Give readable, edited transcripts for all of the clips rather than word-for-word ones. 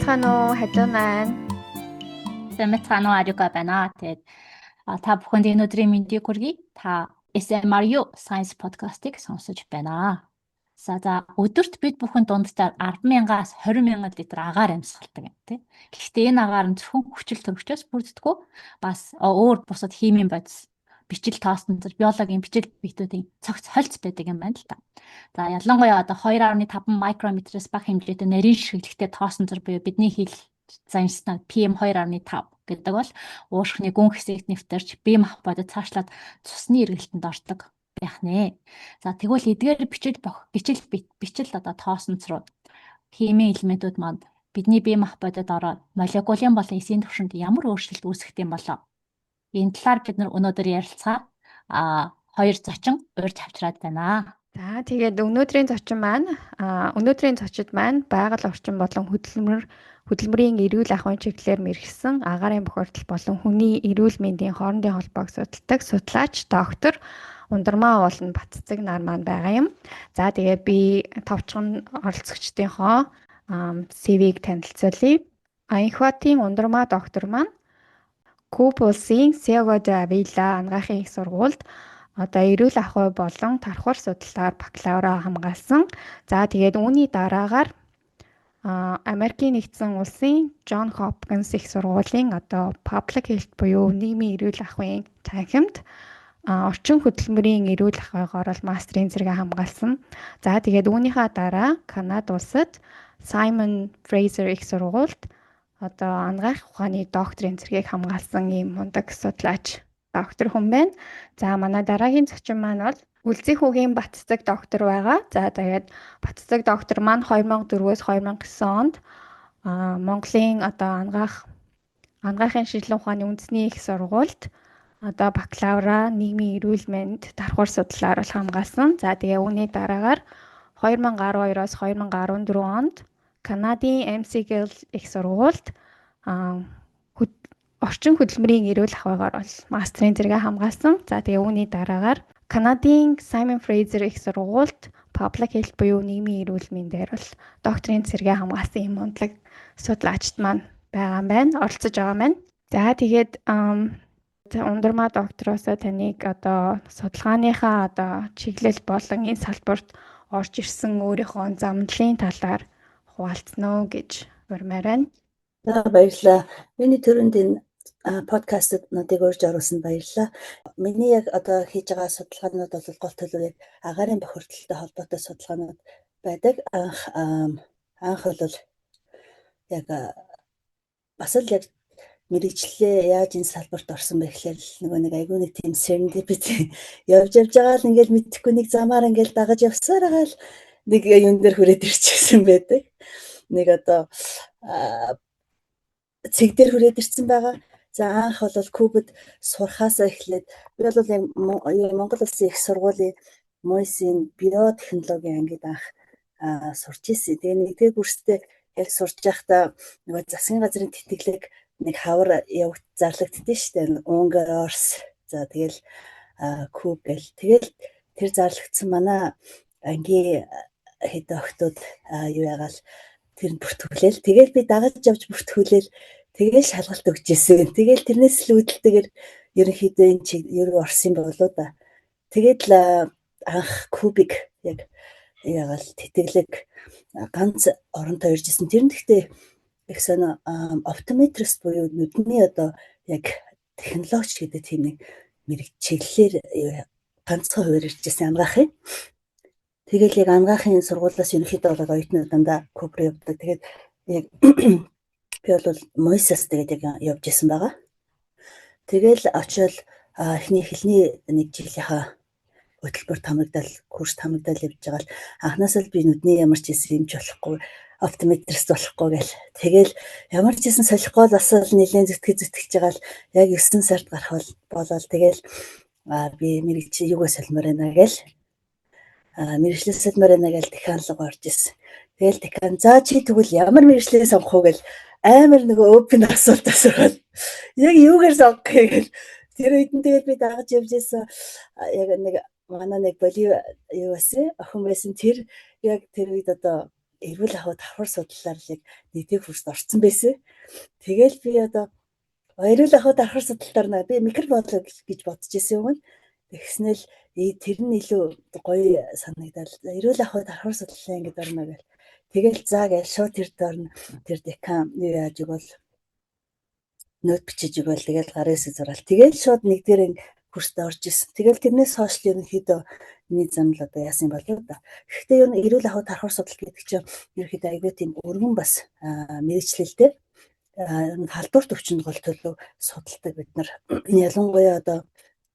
Сайн байцгаана уу? Хажуу маань. Сайн байцгаана уу? Ариука байна. Тэгээд та бүхэнд энэ өдрийн мэндийг хүргэе. Та SMRU Science Podcast-ыг сонсож байна. За, өдөрт бид бүхэн дунджаар 10,000-аас 20,000 литр агаар амьсгалдаг юм тий. Гэхдээ энэ агаар нь зөвхөн хүчил төрөгчөөс бүрддэггүй. Бас өөр бусад химийн бодис, бичил тоосон зэрэг биологийн бичил биетүүдийн цогц холц байдаг юм байна л та. За, ялангуяа одоо 2.5 микрометрээс бага хэмжээтэй нарийн шиглэгтэй тоосон зэрэг буюу бидний хэл заншснаар PM2.5 гэдэг бол уушхны гүн хэсэгт нэвтэрч, бие махбодод цаашлаад цусны эргэлтэнд ордог байх нэ. За, тэгвэл эдгээр бичил бичил бичил одоо тоосонцрууд, химийн элементүүд маань бидний бие махбодод ороод молекулын болон эсийн түвшинд ямар өөрчлөлт үүсгэх юм болоо? Энэ талаар бид нар өнөөдөр ярилцахаар хоёр зочин урьж авчраад байна. За, тэгээд өнөөдрийн зочид маань байгаль орчин болон хөдөлмөрийн эрүүл ахуйн чиглэлээр мэргэшсэн, агаарын бохирдол болон хүний эрүүл мэндийн хоорондын холбоог судалдаг судлаач доктор Ундрмаа болон Батцэцэг нар маань байгаа юм. За, тэгээд би товчхон оролцогчдынхоо CV-г танилцуулъя. Аянхбатын Ундрмаа доктор маань Куб улсын Сиаго де Авила анагаахын их сургуульд одоо эрүүл ахуй болон тархвар судлалаар бакалавра хамгаалсан. За, тэгээд үүний дараагаар Америкийн нэгдсэн улсын Джон Хопкинс их сургуулийн одоо public health буюу нийгмийн эрүүл ахуйн танхимд орчин хөдөлмөрийн эрүүл ахуйгаар бол мастрын зэрэг хамгаалсан. За, тэгээд үүнийхээ дараа Канада улсад Simon Fraser их сургуульд одоо анагаах ухааны докторийн зэргийг хамгаалсан ийм мундаг судлаач доктор хүн байна. За, манай дараагийн зочин маань бол Үлзий хүүгийн Батцэцэг доктор байгаа. За, тэгээд Батцэцэг доктор маань 2004-өөс 2009 онд Монголын одоо анагаахын шинжилгээ ухааны үндэсний их сургуульд одоо бакалавра нийгмийн эрүүл мэнд тархвар судлалаар бол хамгаалсан. За, тэгээ үүний дараагаар 2012-оос 2014 онд Канадын McGill их сургуульд орчин хөдөлмөрийн эрүүл ахуйгаар бол мастрын зэрэгээ хамгаалсан. За, тэгээ үүний дараагаар Канадын Simon Fraser их сургуульд public health буюу нийгмийн эрүүл мэндээр бол докторийн зэрэгээ хамгаалсан юм мундаг судлаачид маань байгаа юм байна. Оролцож байгаа юм байна. За, тэгээд Ундрмаа доктороосоо таныг одоо судалгааныхаа одоо чиглэл болон энэ салбарт орж ирсэн өөрийнхөө замналын талаар хуваалцсан уу гэж урьмаар байна. За, баярлалаа. Миний түрүүнд энэ подкастнуудыг урьж оруулсанд баярлалаа. Миний яг одоо хийж байгаа судалгаанууд бол гол төлөв яг агаарын бохирдолтой холбоотой судалгаанууд байдаг. Анх бол яг бас л яг мэргэжлээ яаж энэ салбарт орсон бэ гэхээр нөгөө нэг айгүй нэг тийм serendipity, явж явж байгаа л ингээл мэдэхгүй нэг замаар ингээл дагаж явсаар байгаа л нэг юун дээр хүрээд ирчихсэн байдаг. Нэг одоо цэг дээр хүрээд ирсэн байгаа. За, анх бол Кубад сурахаасаа эхлээд би бол яг Монгол Улсын их сургуулийн МУИС-ийн биотехнологийн ангид анх сурч ирсэн. Тэгээ нэгдүгээр курстэй яг сурч байхдаа нөгөө засгийн газрын тэтгэлэг нэг хавар явагд зарлагддээ шүү дээ. Унгар, Орос. За, тэгэл Куб гэл. Тэгэл тэр зарлагдсан манай ангийн хэд охтууд юу ягаал тэр нь бүртгүүлээл. Тэгэл би дагаж явж бүртгүүлээл, тэгэл шалгалт өгч ирсэн. Тэгэл тэрнээс л үүдэлтэйгээр ерөнхийдөө энэ чиг ер орсон болоо да. Тэгээд л анх Кубыг яг ягаал тэтгэлэг ганц оронтой ирж исэн. Тэр нь гэхдээ их сонио оптометрист буюу нүдний одоо яг технологич гэдэг тийм нэг мэрэг чиглэлээр ганцхан хуваар ирж исэн анагаахын. Тэгэл яг анагаахын сургуулиас ерөнхийдөө бол оюутнууд дандаа Куб руу явдаг. Тэгээд яг би бол МУИС-аас тэгээд яг явж исэн байгаа. Тэгэл очиод эхний хэлний нэг жилийнхаа хөтөлбөр хамрагдал, курс хамрагдал явж байгаа л анхнаасаа л би нүдний ямар ч хийсэн юмч болохгүй, оптометрист болохгүй гэл. Тэгэл ямар ч хийсэн солихгүй л бас л нэлээд зүтгэж зүтгэж байгаа л яг 9 сард гарах болол тэгэл би мэрэгч юугаа солимоор байна гэл, мэргэжлээ солимоор байна гэл декан руу орж ирсэн. Тэгэл декан "За, чи тэгвэл ямар мэргэжлээ сонгох уу?" гэл амар нөгөө open асуулт асуугаад, яг юугаар сонгох гээл. Тэр үед нь тэгэл би дагаж явж исэн яг нэг манай нэг боли юу байсан охин байсан, тэр яг тэр үед одоо Эрүүл ахуй давхар судлалаар л яг нэгдүгээр курст орсон байсан. Тэгэл би одоо эрүүл ахуй давхар судлалаар наа би микробиолог гэж бодож исэн юм. Тэгснэл тэр нь илүү гоё санагдал. Эрүүл ахуй давхар судлалын ангид орно гэл. Тэгэл за гэл шууд тэр дорно, тэр декан юу яаж өгвөл, note бичиж өгөөл, тэгэл гарын үсэг зураал. Тэгэл шууд нэгдүгээр курст орж исэн. Тэгэл тэрнээс хойш л ерөнхийдөө миний зам л одоо яасан болов да. Гэхдээ ер нь эрүүл ахуй тархвар судал гэдэг чинь ерөнхийдөө айгүй тийм өргөн бас мэргэжлэлтэй. Халдварт өвчнөд гол төлөв судалдаг бид нар. Ялангуяа одоо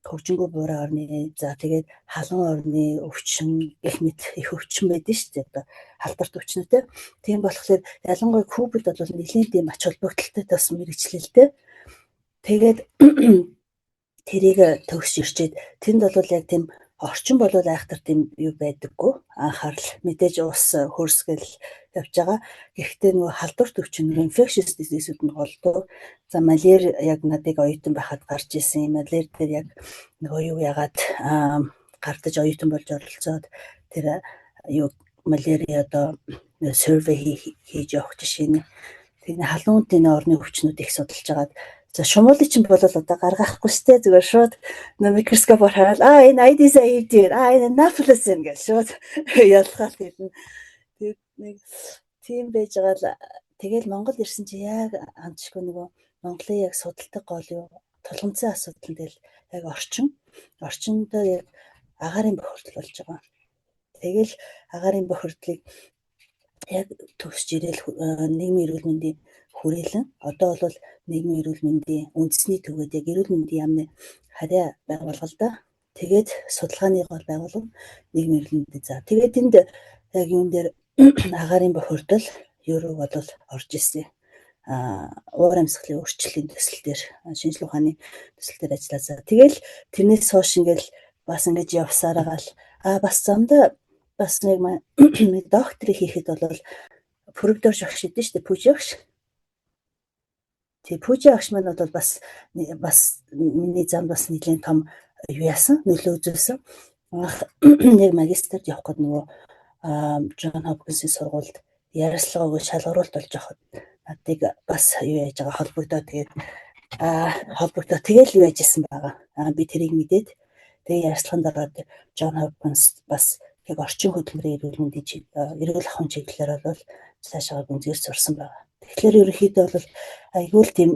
хөгжингүй буурай орны, за тэгээд халуун орны өвчин гэх мэт их өвчин байдаг шүү дээ. Одоо халдварт өвчнөтэй. Тийм болохоор ялангуяа COVID бол нэлийн тийм ач холбогдолтой бас мэргэжлэлтэй. Тэгээд тэрийг төгсөж ирчээд тэнд бол яг тийм орчин бол айхтар тийм юу байдаггүй. Анхаарал мэдээж ус хөрсгөл явж байгаа. Гэхдээ нөгөө халдварт өвчин, infectious disease-үүд нь голдуу. За, маляр яг надыг оюутан байхад гарч исэн. Маляр дээр яг нөгөө юу ягаад гардаж оюутан болж оролцоод тэр юу малярия одоо survey хийж явах жишээ нь. Тэр халуун энэ орны өвчнүүд их судалж агаад. За, шумуулыг чинь бол одоо гаргахгүй штэ, зүгээр шууд микроскопоор хараад, аа, энэ Aedes aegypti, аа, энэ Anopheles юм гэж шууд ялгаал хэлнэ. Тэгээд нэг тийм байж байгаа л тэгэл Монгол ирсэн чи яг амжгүй нөгөө Монголын яг судалдаг гол юу тулгамдсан асуудал нь тэгэл яг орчиндөө яг агаарын бохирдол болж байгаа. Тэгэл агаарын бохирдлыг яг төгсөж ирээл нийгмийн эрүүл мэндийн хүрээлэн, одоо бол нийгмийн эрүүл мэндийн үндэсний төвөд яг эрүүл мэндийн яамны харьяа байгуулга л да. Тэгээд судалгааны гол байгууллага нийгмийн эрүүл мэндийн. За, тэгээд энд яг юун дээр агаарын бохирдол ерөө бол орж исэн. Уур амьсгалын өөрчлөлийн төсөл дээр, шинжлэх ухааны төсөл дээр ажиллаа. Тэгэл тэрнээс хойш ингээл бас ингэж явсаар байгаа л бас замдаа бас нэг докторыг хийхэд бол Пүрвдорж багш идэв шүү дээ. Пүжи багш. Тэг, Пүжи багш маань бол бас миний замд бас нэлийн том юу яасан, нөлөө үзүүлсэн. Анх яг магистрт явах гээд нөгөө Джон Хопкинсийн сургуульд ярилцлага өгөө шалгаруулалт болж байхад надыг бас юу яаж байгаа холбогдоо, тэгээд холбогдоо, тэгэл юу яаж исэн байгаа. Би тэрийг мэдээд тэгээ ярилцлаганд ороод Джон Хопкинс бас яг орчин хөдөлмөрийн эрүүл мэндийн эрүүл ахуйн чиглэлээр бол цаашаа гүнзгийрч сурсан байгаа. Тэгэхээр ерөнхийдөө бол айгүй л тийм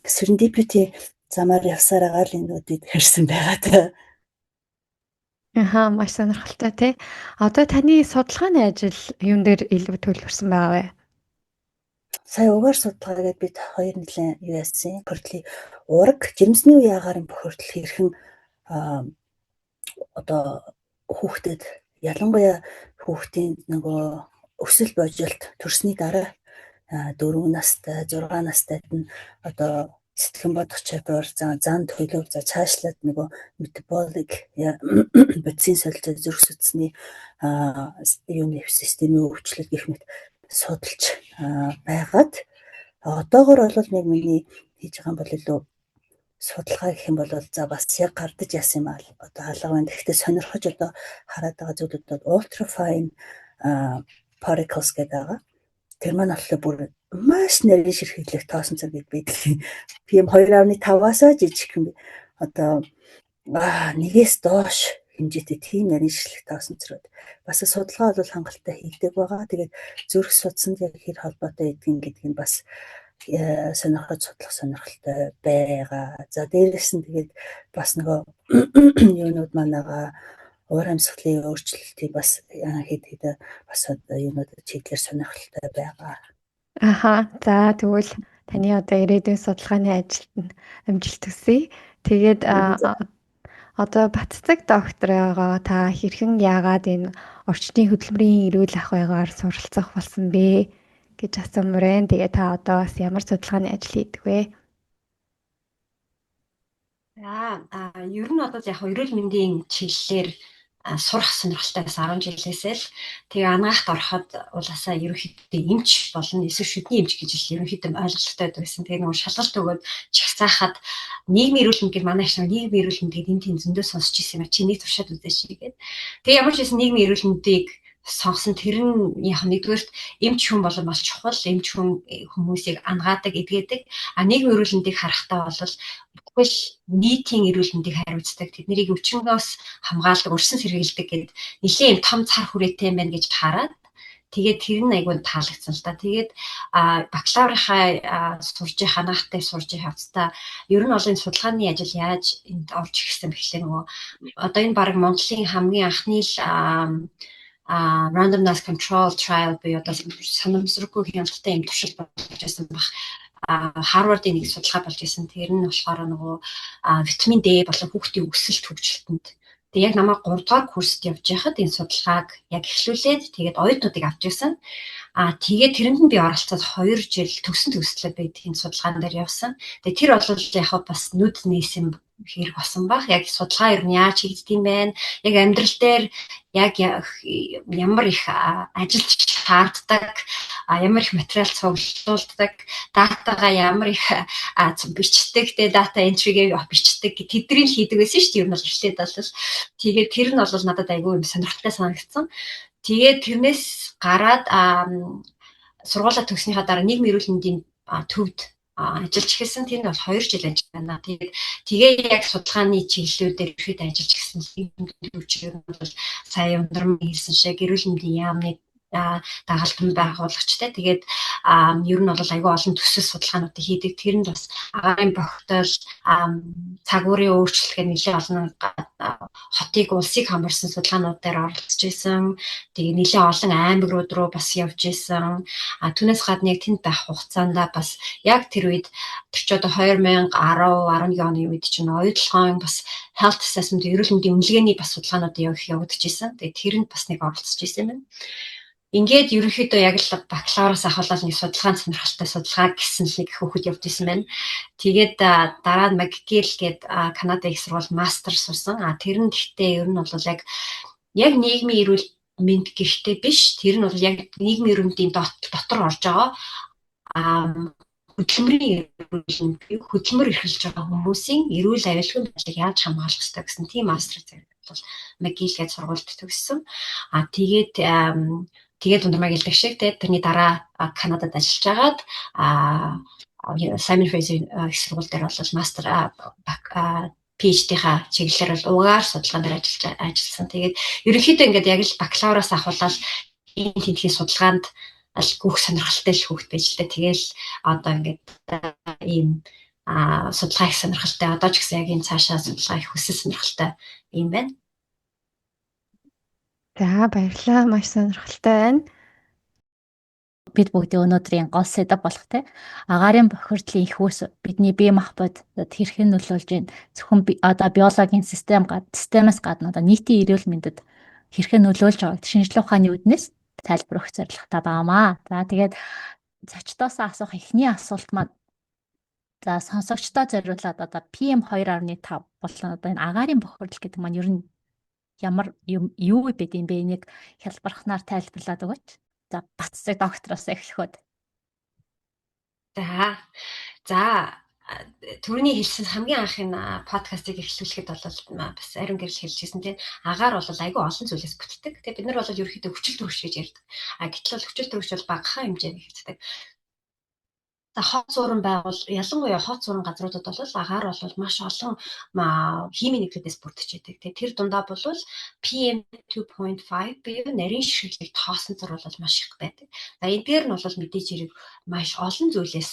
serendipity замаар явсаар байгаа л энэ хэрсэн байгаа та. Аха, маш сонирхолтой тий. Одоо таны судалгааны ажил юун дээр илүү төвлөрсөн байгаа вэ? Сая угаар судалгаа гэдэг бид хоёр нэлээд юу яасан. Бохирдлын уураг, жирэмсний үеийн агаарын бохирдол хэрхэн одоо хүүхдэд, ялангуяа хүүхдийн нөгөө өсөл божилт төрсний дараа 4 настай, 6 настайд нь одоо сэтгэн бодох чадвар, зан төлөв, за цаашлаад нөгөө metabolic бодисын солилцоо, зүрх судасны юуны системийн өвчлөл гэх мэт судалж байгаад одоогор бол нэг миний хийж байгаа юм бол илүү судалгаа гэх юм бол за бас яг гардаж яасан юм аа одоо алга байна. Гэхдээ сонирхож одоо хараад байгаа зүйлүүд бол ultra fine particles гэдэг байгаа. Тэр маань болохоор бүр маш нарийн ширхэглэх тоосонцор гэд байдаг. PM 2.5-аас жижигхэн, одоо нэгээс доош хэмжээтэй тийм нарийн ширхэг тоосонцроод бас судалгаа бол хангалттай хийгдэг байгаа. Тэгээд зүрх судсанд яг хэр холбоотой гэдгийг гэдг нь бас сонирхож судлах сонирхолтой байгаа. За, дээрэс нь тэгээд бас нөгөө юунууд манайгаа уур амьсгалын өөрчлөлтийг бас хэд хэд бас юунууд чиглэлээр сонирхолтой байгаа. Аха. За, тэгвэл таны одоо ирээдүйн судалгааны ажилд нь амжилт хүсье. Тэгээд одоо Батцэг доктороо та хэрхэн яагаад энэ орчны хөдөлмөрийн эрүүл ахуйгаар суралцах болсон бэ гэж асуумаар байна. Тэгээ та одоо бас ямар судалгааны ажил хийдэг вэ? За, ер нь бол яг эрүүл мэндийн чиглэлээр сурах сонирхолтой байсан 10 жилээсээ л. Тэгээ анагаахт ороход улаасаа ерөнхийдөө эмч болно, эсвэл шүдний эмч гэж л ерөнхийдөө ойлголттой байсан. Тэгээ нөгөө шалгалт өгөөд чагсаахад нийгмийн эрүүл мэнд гэдэг, манай их нийгмийн эрүүл мэнд гэдэг энэ тийм зөндөө сонсч ирсэн юм а, чи нэг туршаад үзээч гээд. Тэгээ ямар ч байсан нийгмийн эрүүл мэндийг Сонгосон. Тэр нь яг нэгдүгээрт эмч хүн бол маш чухал. Эмч хүн хүмүүсийг анагадаг, эдгээдэг. А нийгмийн эрүүл мэндийг харахтаа бол бүхэл нийтийн эрүүл мэндийг хариуцдаг. Тэднийг өвчнгөөс хамгаалдаг, өрсөн сэргийлдэг гээд нэлээд юм том цар хүрээтэй юм байна гэж хараад, тэгээд тэр нь айгүй таалагдсан л да. Тэгээд бакалаврынхаа сурж байгаа наахтай сурж байгаа хавцтай ер нь бол энэ судалгааны ажил яаж энд орж ирсэн бэхлээ, нөгөө одоо энэ баг Монголын хамгийн анхны л randomized control trial буюу одоо санамсаргүй хяналттай юм туршилт болж байсан баг. Харвардын нэг судалгаа болж исэн. Тэр нь болохоор нөгөө витамин D болон хүүхдийн өсөлт хөгжилтөнд. Тэгээ яг намайг 3 дугаар курст явж байхад энэ судалгааг яг эхлүүлээд, тэгээд оюутнуудыг авч ирсэн. Аа, тэгээд тэрэнд нь би оролцоод 2 жил төгсөн төгслөө би тийм судалгаан дээр явсан. Тэгээд тэр бол яг бас нүд нээсэн хэрэг болсон баг. Яг судалгаа ер нь яаж хийгддэг юм бэ? Яг амьдрал дээр яг ямар их ажил шаарддаг, ямар их материал цуглуулдаг, data гаа ямар их бичдэг, тэ, data entry-гээ бичдэг, тэднийг хийдэг байсан шүү дээ. Ер нь бол эхлээд бол тэгээд тэр нь бол надад айгүй юм сонирхолтой санагдсан. Тэгээд тэрнээс гараад сургуулаа төгснөхийн дараа нийгмийн эрүүл мэндийн төвд ажиллаж эхэлсэн. Тэр нь бол 2 жил ажиллаж байна. Тэгээд тэгээ яг судалгааны чиглэлүүдээр ихэд ажиллаж эхэлсэн. Төвчээр нь бол сая Ундрам хэлсэн шиг эрүүл мэндийн яамны дагалдан байгуулагчтай. Тэгээд ер нь бол айгүй олон төсөл судалгаануудыг хийдэг. Тэр нь бас агаарын бохирдол, цаг уурын өөрчлөлт гэх нэлээд олон хотыг, улсыг хамарсан судалгаанууд дээр оролцож исэн. Тэгээ нэлээд олон аймагрууд руу бас явж исэн. А түүнээс гадна яг тэнд байх хугацаанд бас яг тэр үед, тэр чи одоо 2010 11 оны үед чинь оюутлогын бас health assessment, эрүүл мэндийн үнэлгээний бас судалгаанууд явагдаж исэн. Тэгээ тэрэнд бас нэг оролцож исэн юм байна. Ингээд ерөнхийдөө яг л бакалавраас ахуулаад нэг судалгаанд сонирхолтой, судалгаа гэсэн л нэг хүүхэд явж исэн байна. Тэгээд дараа нь McGill гээд Канадын их сургууль мастер сурсан. А тэр нь гэхдээ ер нь бол яг нийгмийн эрүүл мэнд гэхдээ биш. Тэр нь бол яг нийгмийн эрүүл мэндийн дотор орж байгаа хөдөлмөрийн эрүүл мэнд, хөдөлмөр эрхэлж байгаа хүмүүсийн эрүүл аюулгүй байдлыг яаж хамгаалах ёстой гэсэн тийм мастер зэрэг бол McGill гээд сургуульд төгссөн. А тэгээд Ундрмаа гэлдэг шиг те, тэрний дараа Канадад ажиллаж агаад Simon Fraser их сургууль дээр бол мастер PhD-ха чиглэлээр бол угаар судалгаан дээр ажилласан. Тэгээд ерөнхийдөө ингээд яг л бакалавраас ахуулаад энэ тентхийн судалгаанд аль гүөх сонирхолтой л хүүхэд байж л та. Тэгэл одоо ингээд ийм судалгаа их сонирхолтой. Одоо ч гэсэн яг энэ цаашаа судалгаа их хүсэл сонирхолтой юм байна. За, баярлалаа. Маш сонирхолтой байна. Бид бүгдийн өнөөдрийн гол сэдэв болох те, агаарын бохирдлын их үүс бидний бие махбод хэрхэн нөлөөлж байна. Зөвхөн одоо биологийн системээс гадна одоо нийтийн эрүүл мэндэд хэрхэн нөлөөлж байгааг шинжлэх ухааны үүднээс тайлбар өгөх зорилготой байнамаа. За, тэгээд зочдоос асуух эхний асуулт маань, за, сонсогчдоо зориулаад одоо PM 2.5 болон одоо энэ агаарын бохирдол гэдэг маань ер нь ямар юм, юу байд юм бэ? Энийг хялбархнаар тайлбарлаад өгөөч. За, Баццаг доктороос эхлэхүүд. За, түрүүний хэлсэн хамгийн анх энэ подкастыг эхлүүлэхэд бол бас ариун гэрэл хэлжсэн, тийм, агаар бол айгүй олон зүйлээс бүтдэг. Тэгээ бид нар бол ерөнхийдөө хүчил төрөгч гэж ярьдаг. А гэтэл бол хүчил төрөгч бол багахан хэмжээний хэрэгцдэг. За, хот зууран байгуул, ялангуяа хот зууран газруудад бол агаар бол маш олон химийн нэгдлүүдээс бүрдэж байдаг. Тэгээ тэр дундаа бол PM 2.5 буюу нарийн ширхэг тоосонцор бол маш их байдаг. За, эдгээр нь бол мэдээж хэрэг маш олон зүйлээс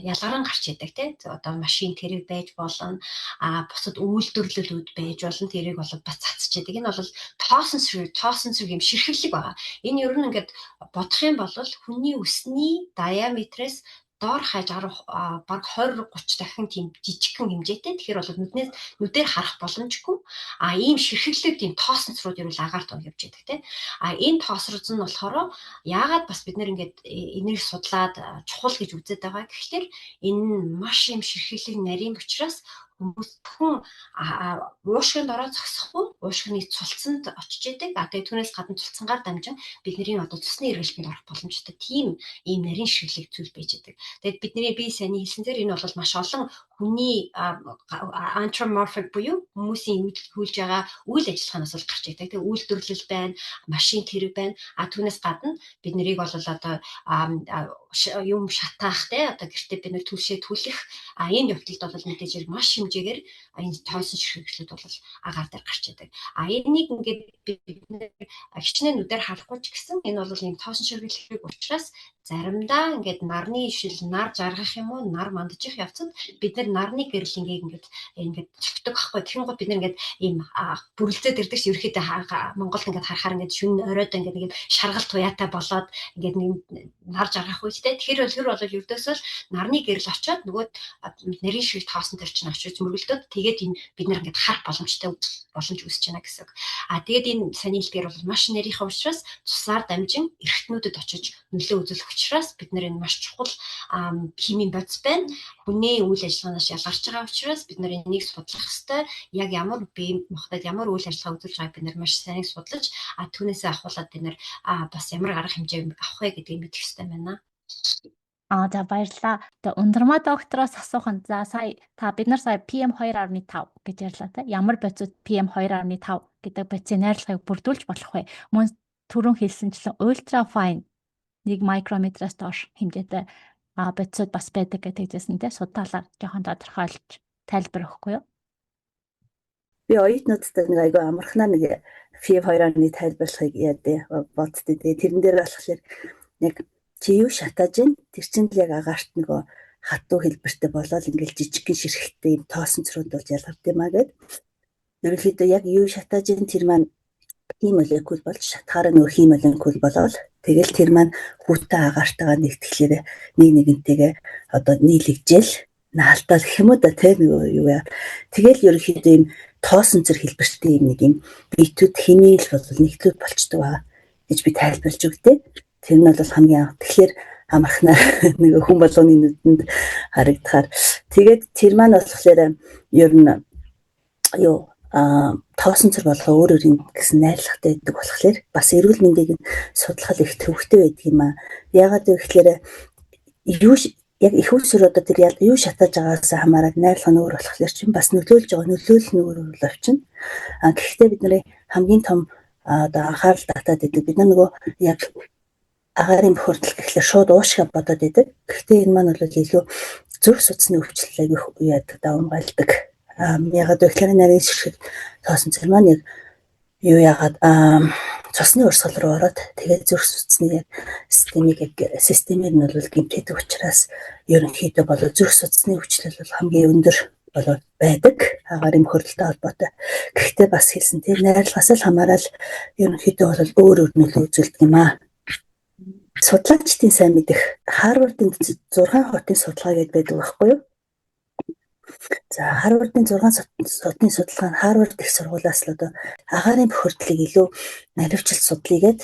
ялгаран гарч идэг, тий. Одоо машин тэрэг байж болно. А бусад үйлдвэрлэлүүд байж болно. Тэрийг бол бас цацж идэг. Энэ бол тоосон сэрэг юм ширхэглэг байгаа. Энэ ер нь ингээд бодох юм бол хүний үсний диаметрээс доор хаяж 10, бараг 20 30 дахин тийм жижигхэн хэмжээтэй. Тэгэхээр бол нүдээр харах боломжгүй. А ийм ширхэглэг тийм тоосонцрууд ер нь агаар тунд явж идэг, тийм. А энэ тоосроз нь болохоор яагаад бас бид нэр ингээд энийг судлаад чухал гэж үзээд байгаа гэхлээр энэ нь маш юм ширхэглэг нарийн учраас хүмүүс зөвхөн уушгинд ороод зогсохгүй, уушгины цулцанд очиж идэг. А тэгээ түүнээс гадна цулцангаар дамжин бидний одоо цусны эргэлтэнд орох боломжтой тийм ийм нарийн ширхэг зүйл байж идэг. Тэгээд бидний би саяны хэлсэн дээр энэ бол маш олон Хүний anthropomorphic буюу хүмүүсийн хүүлж байгаа үйл ажиллагаанаас бол гарч ирдэг. Тэгээ үйлдвэрлэл байна, машин тэрэг байна. А түүнээс гадна бид нарыг бол одоо юм шатаах, те, одоо гэртээ бид нар түлшээ түлэх энэ явдалд бол мэдээж хэрэг маш хэмжээгээр энэ тоосон ширхэглүүд бол агаар дээр гарч идэг. А энийг ингээд бид нар хичнээн нүдээр харахгүй ч гэсэн энэ бол ийм тоосон ширхэглэх учраас заримдаа ингээд нарны шил, нар жаргах юм уу, нар мандчих явцад бид нар нарны гэрлэнгийг ингээд цогтөг байхгүй. Тэгэнгүүт бид нар ингээд ийм бүрэлзээд ирдэг ш. Ерөөхдөө Монголд ингээд харахаар ингээд шүн оройд ингээд шаргалт туяатай болоод ингээд нэг нар жаргах үед, те, тэгэхээр тэр бол ердөөсөө л нарны гэрэл очиод нөгөө нарийн шиг тоосон төр чинь очиж мөргөлдөөд, тэгээд энэ бид нар ингээд харах боломжтой боломж үүсэж байна гэсэн үг. А тэгээд энэ саний хэлдгээр бол маш нарийнхаа учраас цусаар дамжин эрхтнүүдэд очиж нөлөө үзүүлэх учраас бид нар энэ маш чухал химийн бодис байна. Хүний үйл ажиллагаанаас ялгарч байгаа учраас бид нар энийг судлах ёстой. Яг ямар бие махбод ямар үйл ажиллагаа үзүүлж байгааг бид нар маш сайн судлаж, а түүнээсээ авахуулаад бид нар бас ямар арга хэмжээ авах вэ гэдгийг мэдэх ёстой байна. Аа, за, баярлалаа. Тэгээ Ундрмаа доктороос асуух нь, за, сая та бид нар сая PM 2.5 гэж ярьлаа, те. Ямар бодисууд PM 2.5 гэдэг бодисын найрлагыг бүрдүүлж болох вэ? Мөн түрүүн хэлсэнчлэн ultra fine 1 микрометроос доош хэмжээтэй бодисууд бас байдаг гэдэг хэлсэн, те. Судаалаар жоохон тодорхойлж тайлбар өгөхгүй юу? Би оюутнуудтай нэг айгүй амархнаа нэг PM 2-ны тайлбарлахыг яа боддоо. Тэгээ тэрэн дээр болохоор яг чи юу шатааж гин, тэр чинь л яг агаарт нөгөө хатуу хэлбэртэй болоод ингээл жижигхэн ширхттэй юм тоосон црууд болж ялгард юм а гэд. Ерөнхийдөө яг юу шатааж гин, тэр маань хим молекул болж шатахаараа нөгөө хим молекул болоод, тэгэл тэр маань хүүтэн агаартайгаа нэгтгэхлээр нэг нэгнтэйгээ одоо нийлэгжээл наалтал гэх юм уу да, те, нөгөө юу яа. Тэгэл ерөнхийдөө юм тоосон цэр хэлбэртэй юм нэг юм биетүүд химийн л бол нэгтлүүд болчдөг байгаа гэж би тайлбарлаж өгдөө. Тэр нь бол хамгийн анх. Тэгэхээр амархнаа нэг хүн болгоны нүдэнд харагдахаар. Тэгээд тэр маань болохоор ер нь юу тоосон цэр болгоо өөр өөр гэсэн найрлагатай байдаг болохоор бас эрүүл мэндийг судлах их төвөгтэй байдаг юм аа. Яагаад гэвэл юу яг их усүр одоо тэр юу шатааж байгаагаас хамаарат найрлага нь өөр болохоор чинь бас нөлөөлж байгаа нөлөөлөл нь өөр боловчно. А гэхдээ бид нарын хамгийн том одоо анхаарал татаад идэг. Бид нар нөгөө яг агаарын бохирдол гэхлээр шууд уушгаа бодоод идэг. Гэхдээ энэ маань бол илүү зүрх судасны өвчлөл аягүй яадаг, давамгайлдаг. Ягаад гэвэл нарийн ширхэг тоосон цэр маань яг юу яагаад цусны урсгал руу ороод, тэгээд зүрх судасны яг системийг яг системээр нь бол гэмтээдэг учраас ерөнхийдөө бол зүрх судасны өвчлөл бол хамгийн өндөр болоод байдаг агаарын бохирдолтой холбоотой. Гэхдээ бас хэлсэн тийм найрлагаас л хамаарал ерөнхийдөө бол өөр өөр нөлөө үзүүлдэг юм аа. Судлаачдын сайн мэдэх Харвардын 6 хотын судалгаа гэдээ байдаг байхгүй юу? За, Харвардын 6 хотын судалгаа нь Харвард их сургуулиас л одоо агаарын бохирдлыг илүү наривчлалт судлая гэд,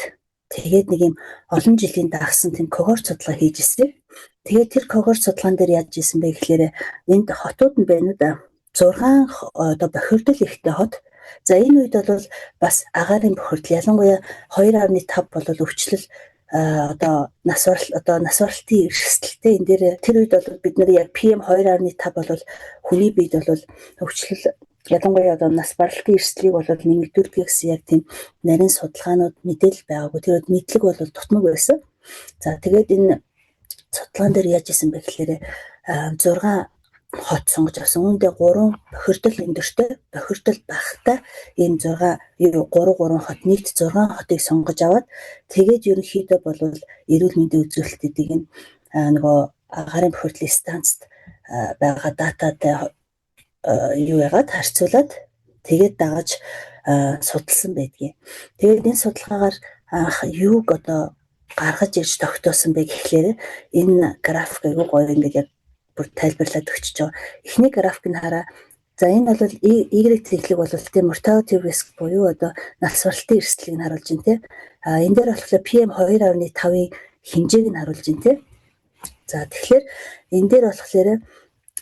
тэгээд нэг юм олон жилийн дагсан тийм когорт судалгаа хийж ирсэн. Тэгээд тэр когорт судалгаан дээр яаж исэн бэ гэхлээр энд хотууд нь байна уу да. 6 одоо бохирдол ихтэй хот. За, энэ үед бол бас агаарын бохирдол, ялангуяа 2.5 бол өвчлөл, одоо нас барал, одоо нас баралтын эрсдэлтэй энэ дээр тэр үед бол бид нар яг PM 2.5 бол хүний биед бол өвчлөл, ялангуяа одоо нас баралтын эрсдлийг бол нэмэгдүүлдэг гэсэн яг тийм нарийн судалгаанууд, мэдээлэл байгаагүй. Тэр үед мэдлэг бол дутмаг байсан. За, тэгээд энэ судалгаан дээр яаж исэн бэ гэхлээр 6 хот сонгож авсан. Үүндээ 3 бохирдол өндөртэй, бохирдол багатай ийм 6 юу 3 3 хот, нийт 6 хотыг сонгож аваад, тэгээд ерөнхийдөө бол эрүүл мэндийн үзүүлэлтүүдийг нь нөгөө агаарын бохирдлын станцад байгаа дататай юу яагаад харьцуулаад, тэгээд дагаж судалсан байдгийг. Тэгээд энэ судалгаагаар анх юуг одоо гаргаж ирж тогтоосон бэ гэхлээр энэ график айгүй гоё ингээд яг бүр тайлбарлаад өгчөж байгаа. Эхний график нь хараа. За, энэ бол Y тэнхлэг бол тийм mortality risk буюу одоо нас баралтын эрсдлийг нь харуулж байна, тийм. А энэ дээр болохоор PM 2.5-ын хэмжээг нь харуулж байна, тийм. За, тэгэхээр энэ дээр болохоор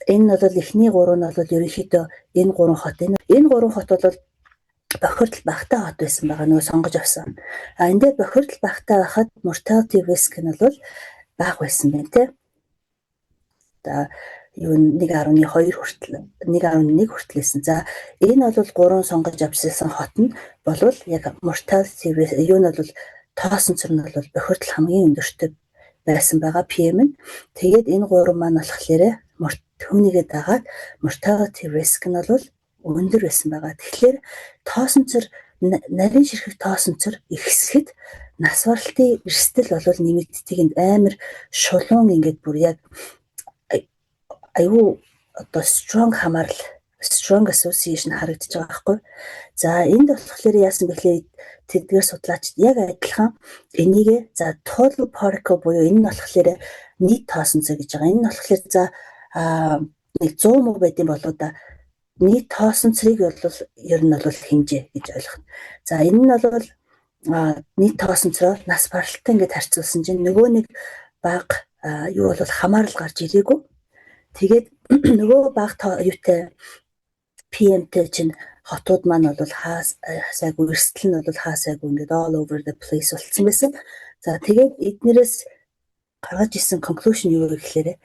энэ нь бол эхний гурав нь бол ерөнхийдөө энэ гурван хот, энэ гурван хот бол бохирдол багатай хот байсан байгаа нөгөө сонгож авсан. А энэ дээр бохирдол багатай байхад mortality risk нь бол бага байсан байна, тийм. За, юу 1.2 хүртэл, 1.1 хүртэл байсан. За, энэ бол гурван сонгож авчихсан хот нь болвол яг mortality юу нь бол тоосонцор нь бол бохирдол хамгийн өндөртэй байсан байгаа PM нь. Тэгээд энэ гурван маань болохоор түүнийгээ дагаад mortality risk нь бол өндөр байсан байгаа. Тэгэхээр тоосонцор, нарийн ширхэг тоосонцор ихсэхэд нас баралтын эрсдэл бол нэмэгддэг, амар шулуун ингээд бүр яг айгүй одоо strong хамаарал, strong association харагдаж байгаа байхгүй. За, энд болохоор яасан бэ гэхлээр тэдгээр судлаачид яг адилхан энийг за total particle буюу энэ нь болохоор нийт тоосонцор гэж байгаа. Энэ нь болохоор за нэг 100 муу байдсан болоо да, нийт тоосонцрыг бол ер нь бол хэмжээ гэж ойлгоно. За, энэ нь бол нийт тоосонцроо нас баралтай ингээд харьцуулсан чинь нөгөө нэг бага юу бол хамаарал гарч ирээгүй. Тэгээд нөгөө бага юутай PM-тэй чинь хотууд маань бол хаа сайгүй, эрсдэл нь бол хаа сайгүй ингээд all over the place болцсон байсан. За, тэгээд эднэрээс гаргаж ирсэн conclusion юу вэ гэхээр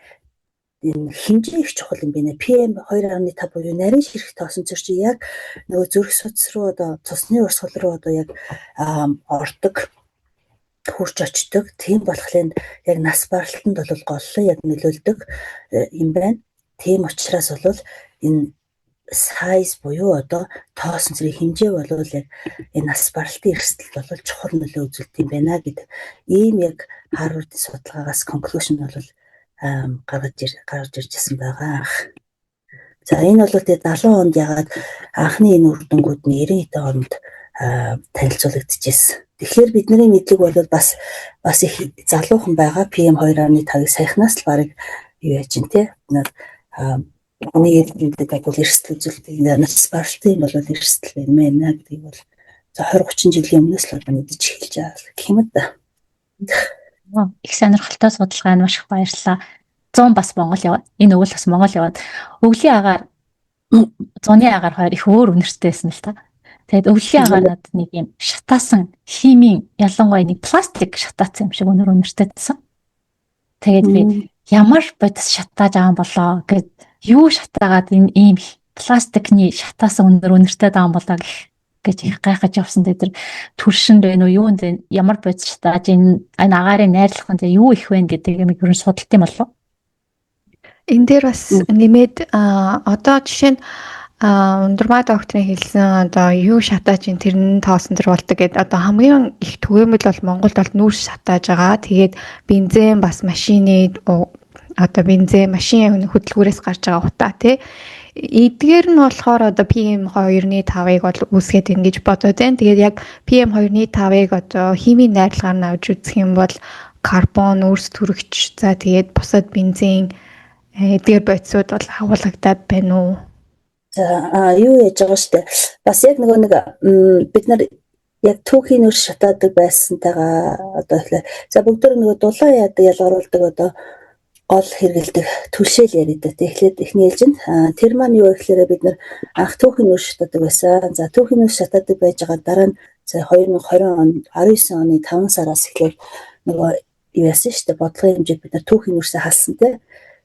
энэ хэмжээ их чухал юм байна. PM 2.5 буюу нарийн ширхэг тоосонцор чи яг нөгөө зүрх судас руу, одоо цусны урсгал руу одоо яг ордог, хурж очдог. Тийм болохоор яг нас баралтанд бол голлон яг нөлөөлдөг юм байна. Тийм учраас бол энэ size буюу одоо тоосонцрын хэмжээ болвол яг энэ нас баралтын эрсдэлд бол чухал нөлөө үзүүлдэг юм байна гэдэг ийм яг Harvard-ын судалгаагаас conclusion бол гаргаж иржсэн байгаа. За, энэ бол тэгээ 70 онд ягаад анхны энэ үр дүнгууд нь 90 хэдэн онд танилцуулагдчихсэн. Тэгэхээр бидний мэдлэг бол бас бас их залуухан байгаа. PM 2.5-ыг саяхнаас л бараг юу яаж чинь те нэг эрдэмтэд бол эрсдэл үзүүлдэг, нас баралтын бол эрсдэл байна гэдгийг бол за 20 30 жилийн өмнөөс л одоо мэдэж эхэлж байгаа гэх юм да. Их сонирхолтой судалгаа нь, маш их баярлалаа. 100 бас Монгол яваад, энэ өвөл бас Монгол яваад, өвлийн агаар, зуны агаар хоёр их өөр үнэртэй байсан л та. Тэгээд өвлийн агаар надад нэг юм шатаасан химийн, ялангуяа нэг пластик шатаацсан юм шиг үнэр үнэртэй байсан. Тэгээд би ямар бодис шатааж байгаа юм болоо гэд, юу шатаагаад энэ ийм пластикны шатаасан үнэр үнэртэй байгаа юм болоо гэх гэж их гайхаж явсан. Тэгээд тэр төршөнд байна уу, юунд байна, ямар бодис шатааж энэ агаарын найрлах нь юу их вэ гэдэг юм ер нь судалт юм болов. Энэ дээр бас нэмээд одоо жишээ нь Ундрмаа докторын хэлсэн одоо юу шатааж ин тэр нь тоосонцор болдог гэд, одоо хамгийн их түгээмэл бол Монголд бол нүүрс шатааж байгаа. Тэгээд бензин, бас машины одоо бензин, машин хөдөлгүүрээс гарч байгаа утаа тий. Эдгээр нь болохоор одоо PM 2.5-ыг бол үүсгээд ингэж бодоод байна. Тэгээд яг PM 2.5-ыг одоо химийн найрлагаар нь авч үзэх юм бол карбон, нүүрс түрэгч, за тэгээд бусад бензин, эдгээр бодисууд бол агуулгадаад байна уу? За, юу яаж байгаа штэ. Бас яг нөгөө нэг бид нар яг түүхийн нүүрс шатаадаг байсантайгаа одоо ихлэ за бүгд нөгөө дулаан яадаг, ялгаруулдаг одоо гол хэрэгэлдэг түлшээл яриад. Тэгэхээр эхний ээлжинд тэр маань юу гэхээр бид нар анх түүхийн нүүрс шатаадаг байсан. За, түүхийн нүүрс шатаадаг байж байгаа дараа нь за 2020 он, 19 оны 5 сараас эхлээд нөгөө юу яасан шүү дээ, бодлогын хэмжээд бид нар түүхийн нүүрсээ халсан те.